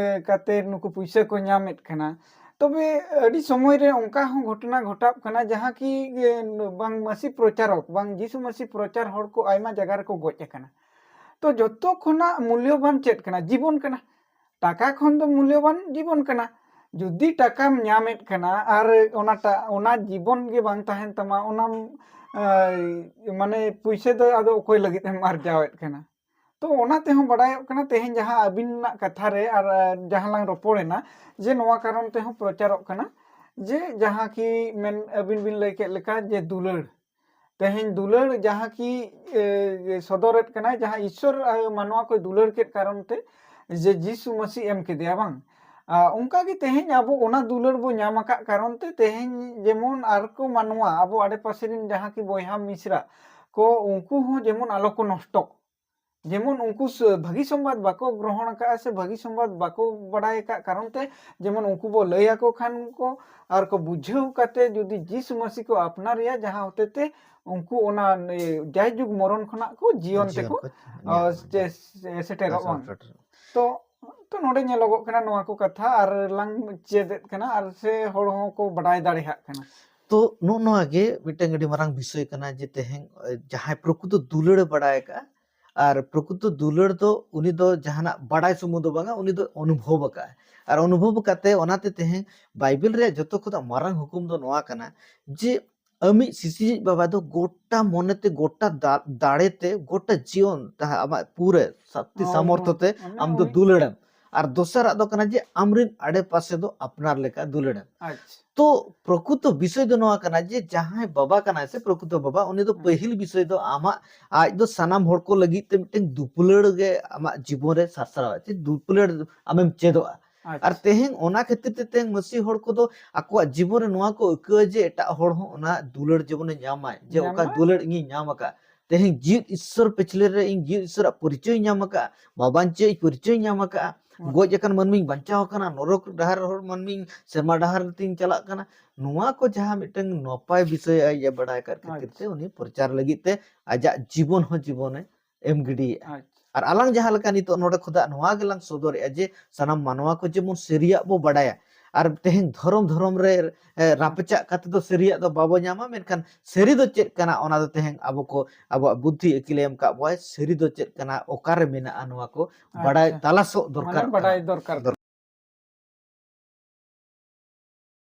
ᱠᱟᱛᱮ ᱱᱩᱠᱩ ᱯᱩᱭᱥᱟᱹ ᱠᱚ ᱧᱟᱢᱮᱫ ᱠᱟᱱᱟ, ᱛᱚᱵᱮ ᱟᱹᱰᱤ ᱥᱚᱢᱚᱭ ᱨᱮ ᱚᱱᱠᱟ ᱦᱚᱸ ᱜᱷᱚᱴᱚᱱᱟ ᱜᱷᱚᱴᱟᱜ ᱠᱟᱱᱟ ᱡᱟᱦᱟᱸ ᱠᱤ, ᱮ, ᱵᱟᱝ ᱢᱟᱹᱥᱤ ᱯᱨᱚᱪᱟᱨᱚᱠ, ᱵᱟᱝ ᱡᱤᱥᱩ ᱢᱟᱹᱥᱤ ᱯᱨᱚᱪᱟᱨ ᱦᱚᱲ ᱠᱚ ᱟᱭᱢᱟ ᱡᱟᱭᱜᱟ ᱨᱮᱠᱚ ᱜᱚᱡ ᱟᱠᱟᱱᱟ᱾ ᱛᱚ ᱡᱚᱛᱚ ᱠᱷᱚᱱᱟᱜ ᱢᱩᱞᱭᱚᱵᱟᱱ ᱪᱮᱫ ᱠᱟᱱᱟ? ᱡᱤᱵᱚᱱ ᱠᱟᱱᱟ᱾ ᱴᱟᱠᱟ ᱠᱷᱚᱱ ᱫᱚ ᱢᱩᱞᱭᱚᱵᱟᱱ ᱡᱤᱵᱚᱱ ᱠᱟᱱᱟ᱾ ᱡᱩᱫᱤ ᱴᱟᱠᱟᱢ ᱧᱟᱢᱮᱫ ᱠᱟᱱᱟ ᱟᱨ ᱚᱱᱟᱴᱟᱜ, ᱚᱱᱟ ᱡᱤᱵᱚᱱ ᱜᱮ ᱵᱟᱝ ᱛᱟᱦᱮᱱ ᱛᱟᱢᱟ, ᱚᱱᱟᱢ, ᱮ, ᱢᱟᱱᱮ ᱯᱩᱭᱥᱟᱹ ᱫᱚ ᱟᱫᱚ ᱚᱠᱚᱭ ᱞᱟᱹᱜᱤᱫ ᱮᱢ ᱟᱨᱡᱟᱣᱮᱫ ᱠᱟᱱᱟ? ᱛᱚ ᱚᱱᱟ ᱛᱮᱦᱚᱸ ᱵᱟᱰᱟᱭᱚᱜ ᱠᱟᱱᱟ ᱛᱮᱦᱮᱧ ᱡᱟᱦᱟᱸ ᱟᱹᱵᱤᱱᱟᱜ ᱠᱟᱛᱷᱟ ᱨᱮ ᱟᱨ, ᱮ, ᱡᱟᱦᱟᱸ ᱞᱟᱝ ᱨᱚᱯᱚᱲᱮᱱᱟ, ᱡᱮ ᱱᱚᱣᱟ ᱠᱟᱨᱚᱱ ᱛᱮᱦᱚᱸ ᱯᱨᱚᱪᱟᱨᱚᱜ ᱠᱟᱱᱟ, ᱡᱮ ᱡᱟᱦᱟᱸ ᱠᱤ ᱢᱮᱱ, ᱟᱹᱵᱤᱱ ᱵᱤᱱ ᱞᱟᱹᱭ ᱠᱮᱫ ᱞᱮᱠᱟ ᱡᱮ ᱫᱩᱞᱟᱹᱲ, ᱛᱮᱦᱮᱧ ᱫᱩᱞᱟᱹᱲ ᱡᱟᱦᱟᱸ ᱠᱤ, ᱮ, ᱥᱚᱫᱚᱨᱮᱫ ᱠᱟᱱᱟᱭ, ᱡᱟᱦᱟᱸ ᱤᱥᱥᱚᱨ, ᱮ, ᱢᱟᱱᱣᱟ ᱠᱚᱭ ᱫᱩᱞᱟᱹᱲ ᱠᱮᱫ ᱠᱟᱨᱚᱱ ᱛᱮ, ᱡᱮ ᱡᱤᱥᱩ ᱢᱟᱹᱥᱤ ᱮᱢ ᱠᱮᱫᱮᱭᱟ, ᱵᱟᱝ? ᱟ, ᱚᱱᱠᱟ ᱜᱮ ᱛᱮᱦᱮᱧ ᱟᱵᱚ ᱚᱱᱟ ᱫᱩᱞᱟᱹᱲ ᱵᱚ ᱧᱟᱢ ᱟᱠᱟᱫ ᱠᱟᱨᱚᱱ ᱛᱮ ᱛᱮᱦᱮᱧ ᱡᱮᱢᱚᱱ ᱟᱨ ᱠᱚ ᱢᱟᱱᱣᱟ, ᱟᱵᱚ ᱟᱰᱮᱯᱟᱥᱮ ᱨᱮᱱ ᱡᱟᱦᱟᱸ ᱠᱤ ᱵᱚᱭᱦᱟ ᱢᱤᱥᱨᱟ ᱠᱚ, ᱩᱱᱠᱩ ᱦᱚᱸ ᱡᱮᱢᱚᱱ ᱟᱞᱚ ᱠᱚ ᱱᱚᱥᱴᱚᱜ, ᱡᱮᱢᱚᱱ ᱩᱱᱠᱩ ᱥ-, ᱵᱷᱟᱹᱜᱤ ᱥᱚᱢᱵᱟᱫ ᱵᱟᱠᱚ ᱜᱨᱚᱦᱚᱱ ᱟᱠᱟᱫᱼᱟ ᱥᱮ ᱵᱷᱟᱹᱜᱤ ᱥᱚᱢᱵᱟᱫ ᱵᱟᱠᱚ ᱵᱟᱰᱟᱭ ᱟᱠᱟᱫ ᱠᱟᱨᱚᱱ ᱛᱮ, ᱡᱮᱢᱚᱱ ᱩᱱᱠᱩ ᱵᱚ ᱞᱟᱹᱭ ᱟᱠᱚ ᱠᱷᱟᱱ ᱠᱚ ᱟᱨ ᱠᱚ ᱵᱩᱡᱷᱟᱹᱣ ᱠᱟᱛᱮ ᱡᱩᱫᱤ ᱡᱤᱥᱩ ᱢᱟᱹᱥᱤ ᱠᱚ ᱟᱯᱱᱟᱨᱮᱭᱟ, ᱡᱟᱦᱟᱸ ᱦᱚᱛᱮ ᱛᱮ ᱩᱱᱠᱩ ᱚᱱᱟ, ᱮ, ᱡᱟᱭᱡᱩᱜᱽ ᱢᱚᱨᱚᱱ ᱠᱷᱚᱱᱟᱜ ᱠᱚ ᱡᱤᱭᱚᱱ ᱡᱤᱭᱚᱱ ᱛᱮᱠᱚ, ᱠᱚ ᱟ, ᱧᱟᱢᱟ᱾ ᱥᱮ-, ᱥᱮ-, ᱥᱮᱴᱮᱨᱚᱜ, ᱵᱟᱝ? ᱥᱮᱴᱮᱨᱚᱜ᱾ ᱛᱚ, ᱛᱚ ᱱᱚᱰᱮ ᱧᱮᱞᱚᱜᱚᱜ ᱠᱟᱱᱟ ᱱᱚᱣᱟ ᱠᱚ ᱠᱟᱛᱷᱟ ᱟᱨ ᱞᱟᱝ ᱪᱮᱫᱮᱫ ᱠᱟᱱᱟ ᱟᱨ ᱥᱮ ᱦᱚᱲ ᱦᱚᱸᱠᱚ ᱵᱟᱰᱟᱭ ᱫᱟᱲᱮᱭᱟᱜ ᱠᱟᱱᱟ᱾ ᱛᱚ ᱱᱚᱜᱼᱚ ᱱᱚᱣᱟ ᱜᱮ ᱢᱤᱫᱴᱟᱝ ᱟᱹᱰᱤ ᱢᱟᱨᱟᱝ ᱵᱤᱥᱚᱭ ᱠᱟᱱᱟ ᱡᱮ ᱛᱮᱦᱮᱧ, ᱮ, ᱡᱟᱦᱟᱸᱭ ᱯᱨᱚᱠᱨᱤᱛᱚ ᱫᱩᱞᱟᱹᱲᱮ ᱵᱟᱲᱟᱭ ᱟᱠᱟᱫᱼᱟ, ᱟᱨ ᱯᱨᱚᱠᱨᱤᱛᱚ ᱫᱩᱞᱟᱹᱲ ᱫᱚ ᱩᱱᱤ ᱫᱚ ᱡᱟᱦᱟᱱᱟᱜ ᱵᱟᱰᱟᱭ ᱥᱩᱢᱩᱝ ᱫᱚ ᱵᱟᱝᱟ, ᱩᱱᱤ ᱫᱚ ᱚᱱᱩᱵᱷᱚᱵ ᱟᱠᱟᱫᱼᱟᱭ᱾ ᱟᱨ ᱚᱱᱩᱵᱷᱚᱵ ᱠᱟᱛᱮ ᱚᱱᱟᱛᱮ ᱛᱮᱦᱮᱧ ᱵᱟᱭᱵᱮᱞ ᱨᱮᱭᱟᱜ ᱡᱚᱛᱚ ᱠᱷᱚᱱᱟᱜ ᱢᱟᱨᱟᱝ ᱦᱩᱠᱩᱢ ᱫᱚ ᱱᱚᱣᱟ ᱠᱟᱱᱟ ᱡᱮ ᱟᱢᱤᱡ ᱥᱤᱥᱤᱨᱤᱡ ᱵᱟᱵᱟ ᱫᱚ ᱜᱚᱴᱟ ᱢᱚᱱᱮᱛᱮ, ᱜᱚᱴᱟ ᱫᱟ-, ᱫᱟᱲᱮᱛᱮ, ᱜᱚᱴᱟ ᱡᱤᱭᱚᱱ ᱛᱟᱦᱮᱸ ᱟᱢᱟᱜ ᱯᱩᱨᱟᱹ ᱥᱚᱠᱛᱤ ᱦᱚᱲᱢᱚ, ᱥᱟᱢᱚᱨᱛᱷᱚ ᱛᱮ ᱢᱟᱱᱮ ᱟᱢ ᱫᱚ ᱩᱱᱤ ᱫᱩᱞᱟᱹᱲᱮᱢ᱾ ᱟᱨ ᱫᱚᱥᱟᱨᱟᱜ ᱫᱚ ᱠᱟᱱᱟ ᱡᱮ ᱟᱢᱨᱮᱱ ᱟᱲᱮ ᱯᱟᱥᱮ ᱫᱚ ᱟᱯᱱᱟᱨ ᱞᱮᱠᱟ ᱫᱩᱞᱟᱹᱲᱮᱢ᱾ ᱟᱪᱪᱷᱟ᱾ ᱛᱚ ᱯᱨᱚᱠᱨᱤᱛᱚ ᱵᱤᱥᱚᱭ ᱫᱚ ᱱᱚᱣᱟ ᱠᱟᱱᱟ ᱡᱮ ᱡᱟᱦᱟᱸᱭ ᱵᱟᱵᱟ ᱠᱟᱱᱟᱭ ᱥᱮ ᱯᱨᱚᱠᱨᱤᱛᱚ ᱵᱟᱵᱟ, ᱩᱱᱤ ᱫᱚ ᱦᱩᱸ᱾ ᱯᱟᱹᱦᱤᱞ ᱵᱤᱥᱚᱭ ᱫᱚ ᱟᱢᱟᱜ, ᱟᱡ ᱫᱚ ᱥᱟᱱᱟᱢ ᱦᱚᱲ ᱠᱚ ᱞᱟᱹᱜᱤᱫ ᱛᱮ ᱢᱤᱫᱴᱮᱱ ᱫᱩᱯᱞᱟᱹᱲ ᱜᱮ ᱟᱢᱟᱜ ᱡᱤᱵᱚᱱ ᱨᱮ ᱥᱟᱨᱥᱟᱣᱟ, ᱪᱮ ᱫᱩᱯᱞᱟᱹᱲ ᱟᱢᱮᱢ ᱪᱮᱫᱚᱜᱼᱟ᱾ ᱟᱪᱪᱷᱟ᱾ ᱟᱨ ᱛᱮᱦᱮᱧ ᱚᱱᱟ ᱠᱷᱟᱹᱛᱤᱨ ᱛᱮ ᱛᱮᱦᱮᱧ ᱢᱟᱹᱥᱤ ᱦᱚᱲ ᱠᱚᱫᱚ ᱟᱠᱚᱣᱟᱜ ᱡᱤᱵᱚᱱ ᱨᱮ ᱱᱚᱣᱟ ᱠᱚ ᱟᱹᱭᱠᱟᱹᱣᱟ ᱡᱮ ᱮᱴᱟᱜ ᱦᱚᱲ ᱦᱚᱸ ᱚᱱᱟ ᱫᱩᱞᱟᱹᱲ ᱡᱮᱢᱚᱱᱮ ᱧᱟᱢᱟᱭ, ᱡᱮ ᱚᱠᱟ ᱧᱟᱢᱟ᱾ ᱫᱩᱞᱟᱹᱲ ᱤᱧᱤᱧ ᱧᱟᱢ ᱟᱠᱟᱫ᱾ ᱛᱮᱦᱮᱧ ᱡᱤᱣᱤᱫ ᱤᱥᱥᱚᱨ ᱯᱟᱹᱪᱷᱞᱟᱹ ᱨᱮ ᱤᱧ ᱡᱤᱣᱤᱫ ᱤᱥᱥᱚᱨᱟᱜ ᱯᱚᱨᱤᱪᱚᱭ ᱧᱟᱢ ᱟᱠᱟᱫᱼᱟ, ᱵᱟᱵᱟᱧ ᱪᱮᱫ ᱯᱚᱨᱤᱪᱚᱭ ᱧᱟᱢ ᱟᱠᱟᱫᱼᱟ, ᱦᱩᱸ᱾ ᱜᱚᱡ ᱟᱠᱟᱱ ᱢᱟᱹᱱᱢᱤᱧ ᱵᱟᱧᱪᱟᱣ ᱟᱠᱟᱱᱟ, ᱱᱚᱨᱚᱠ ᱰᱟᱦᱟᱨ ᱦᱚᱲ ᱢᱟᱹᱱᱢᱤᱧ ᱥᱮᱨᱢᱟ ᱰᱟᱦᱟᱨ ᱛᱤᱧ ᱪᱟᱞᱟᱜ ᱠᱟᱱᱟ᱾ ᱱᱚᱣᱟ ᱠᱚ ᱡᱟᱦᱟᱸ ᱢᱤᱫᱴᱟᱝ ᱱᱟᱯᱟᱭ ᱵᱤᱥᱚᱭ ᱟᱡ ᱮ ᱵᱟᱲᱟᱭ ᱟᱠᱟᱫ ᱠᱷᱟᱹᱛᱤᱨ ᱛᱮ ᱟᱪᱪᱷᱟ᱾ ᱩᱱᱤ ᱯᱨᱚᱪᱟᱨ ᱞᱟᱹᱜᱤᱫ ᱛᱮ ᱟᱡᱟᱜ ᱡᱤᱵᱚᱱ ᱦᱚᱸ ᱡᱤᱵᱚᱱᱮ ᱮᱢ ᱜᱤᱰᱤᱭᱮᱫᱼᱟ᱾ ᱟᱪᱪᱷᱟ᱾ ᱟᱨ ᱟᱞᱟᱝ ᱡᱟᱦᱟᱸ ᱞᱮᱠᱟ ᱱᱤᱛᱚᱜ ᱱᱚᱰᱮ ᱠᱷᱚᱱᱟᱜ ᱱᱚᱣᱟ ᱜᱮᱞᱟᱝ ᱥᱚᱫᱚᱨᱮᱜᱼᱟ ᱡᱮ ᱥᱟᱱᱟᱢ ᱢᱟᱱᱣᱟ ᱠᱚ ᱡᱮᱢᱚᱱ ᱥᱟᱹᱨᱤᱭᱟᱜ ᱵᱚ ᱵᱟᱰᱟᱭᱟ᱾ ᱟᱨ ᱛᱮᱦᱮᱧ ᱫᱷᱚᱨᱚᱢ ᱫᱷᱚᱨᱚᱢ ᱨᱮ, ᱮ, ᱨᱟᱯᱪᱟᱜ ᱠᱟᱛᱮ ᱫᱚ ᱥᱟᱹᱨᱤᱭᱟᱜ ᱫᱚ ᱵᱟᱵᱚ ᱧᱟᱢᱟ, ᱢᱮᱱᱠᱷᱟᱱ ᱥᱟᱹᱨᱤ ᱫᱚ ᱪᱮᱫ ᱠᱟᱱᱟ ᱚᱱᱟ ᱫᱚ ᱛᱮᱦᱮᱧ ᱟᱵᱚ ᱠᱚ, ᱟᱵᱚᱣᱟᱜ ᱵᱩᱫᱽᱫᱷᱤ ᱟᱹᱠᱤᱞᱮ ᱮᱢ ᱠᱟᱜ ᱵᱚᱣᱟᱭ, ᱥᱟᱹᱨᱤ ᱫᱚ ᱪᱮᱫ ᱠᱟᱱᱟ, ᱚᱠᱟᱨᱮ ᱢᱮᱱᱟᱜᱼᱟ, ᱱᱚᱣᱟ ᱠᱚ ᱵᱟᱰᱟᱭ ᱟᱪᱪᱷᱟ᱾ ᱛᱟᱞᱟᱥᱚᱜ ᱫᱚᱨᱠᱟᱨ ᱢᱟᱱᱮ ᱵᱟᱰᱟᱭ ᱠᱟᱱᱟ᱾ ᱫᱚᱨᱠᱟᱨ᱾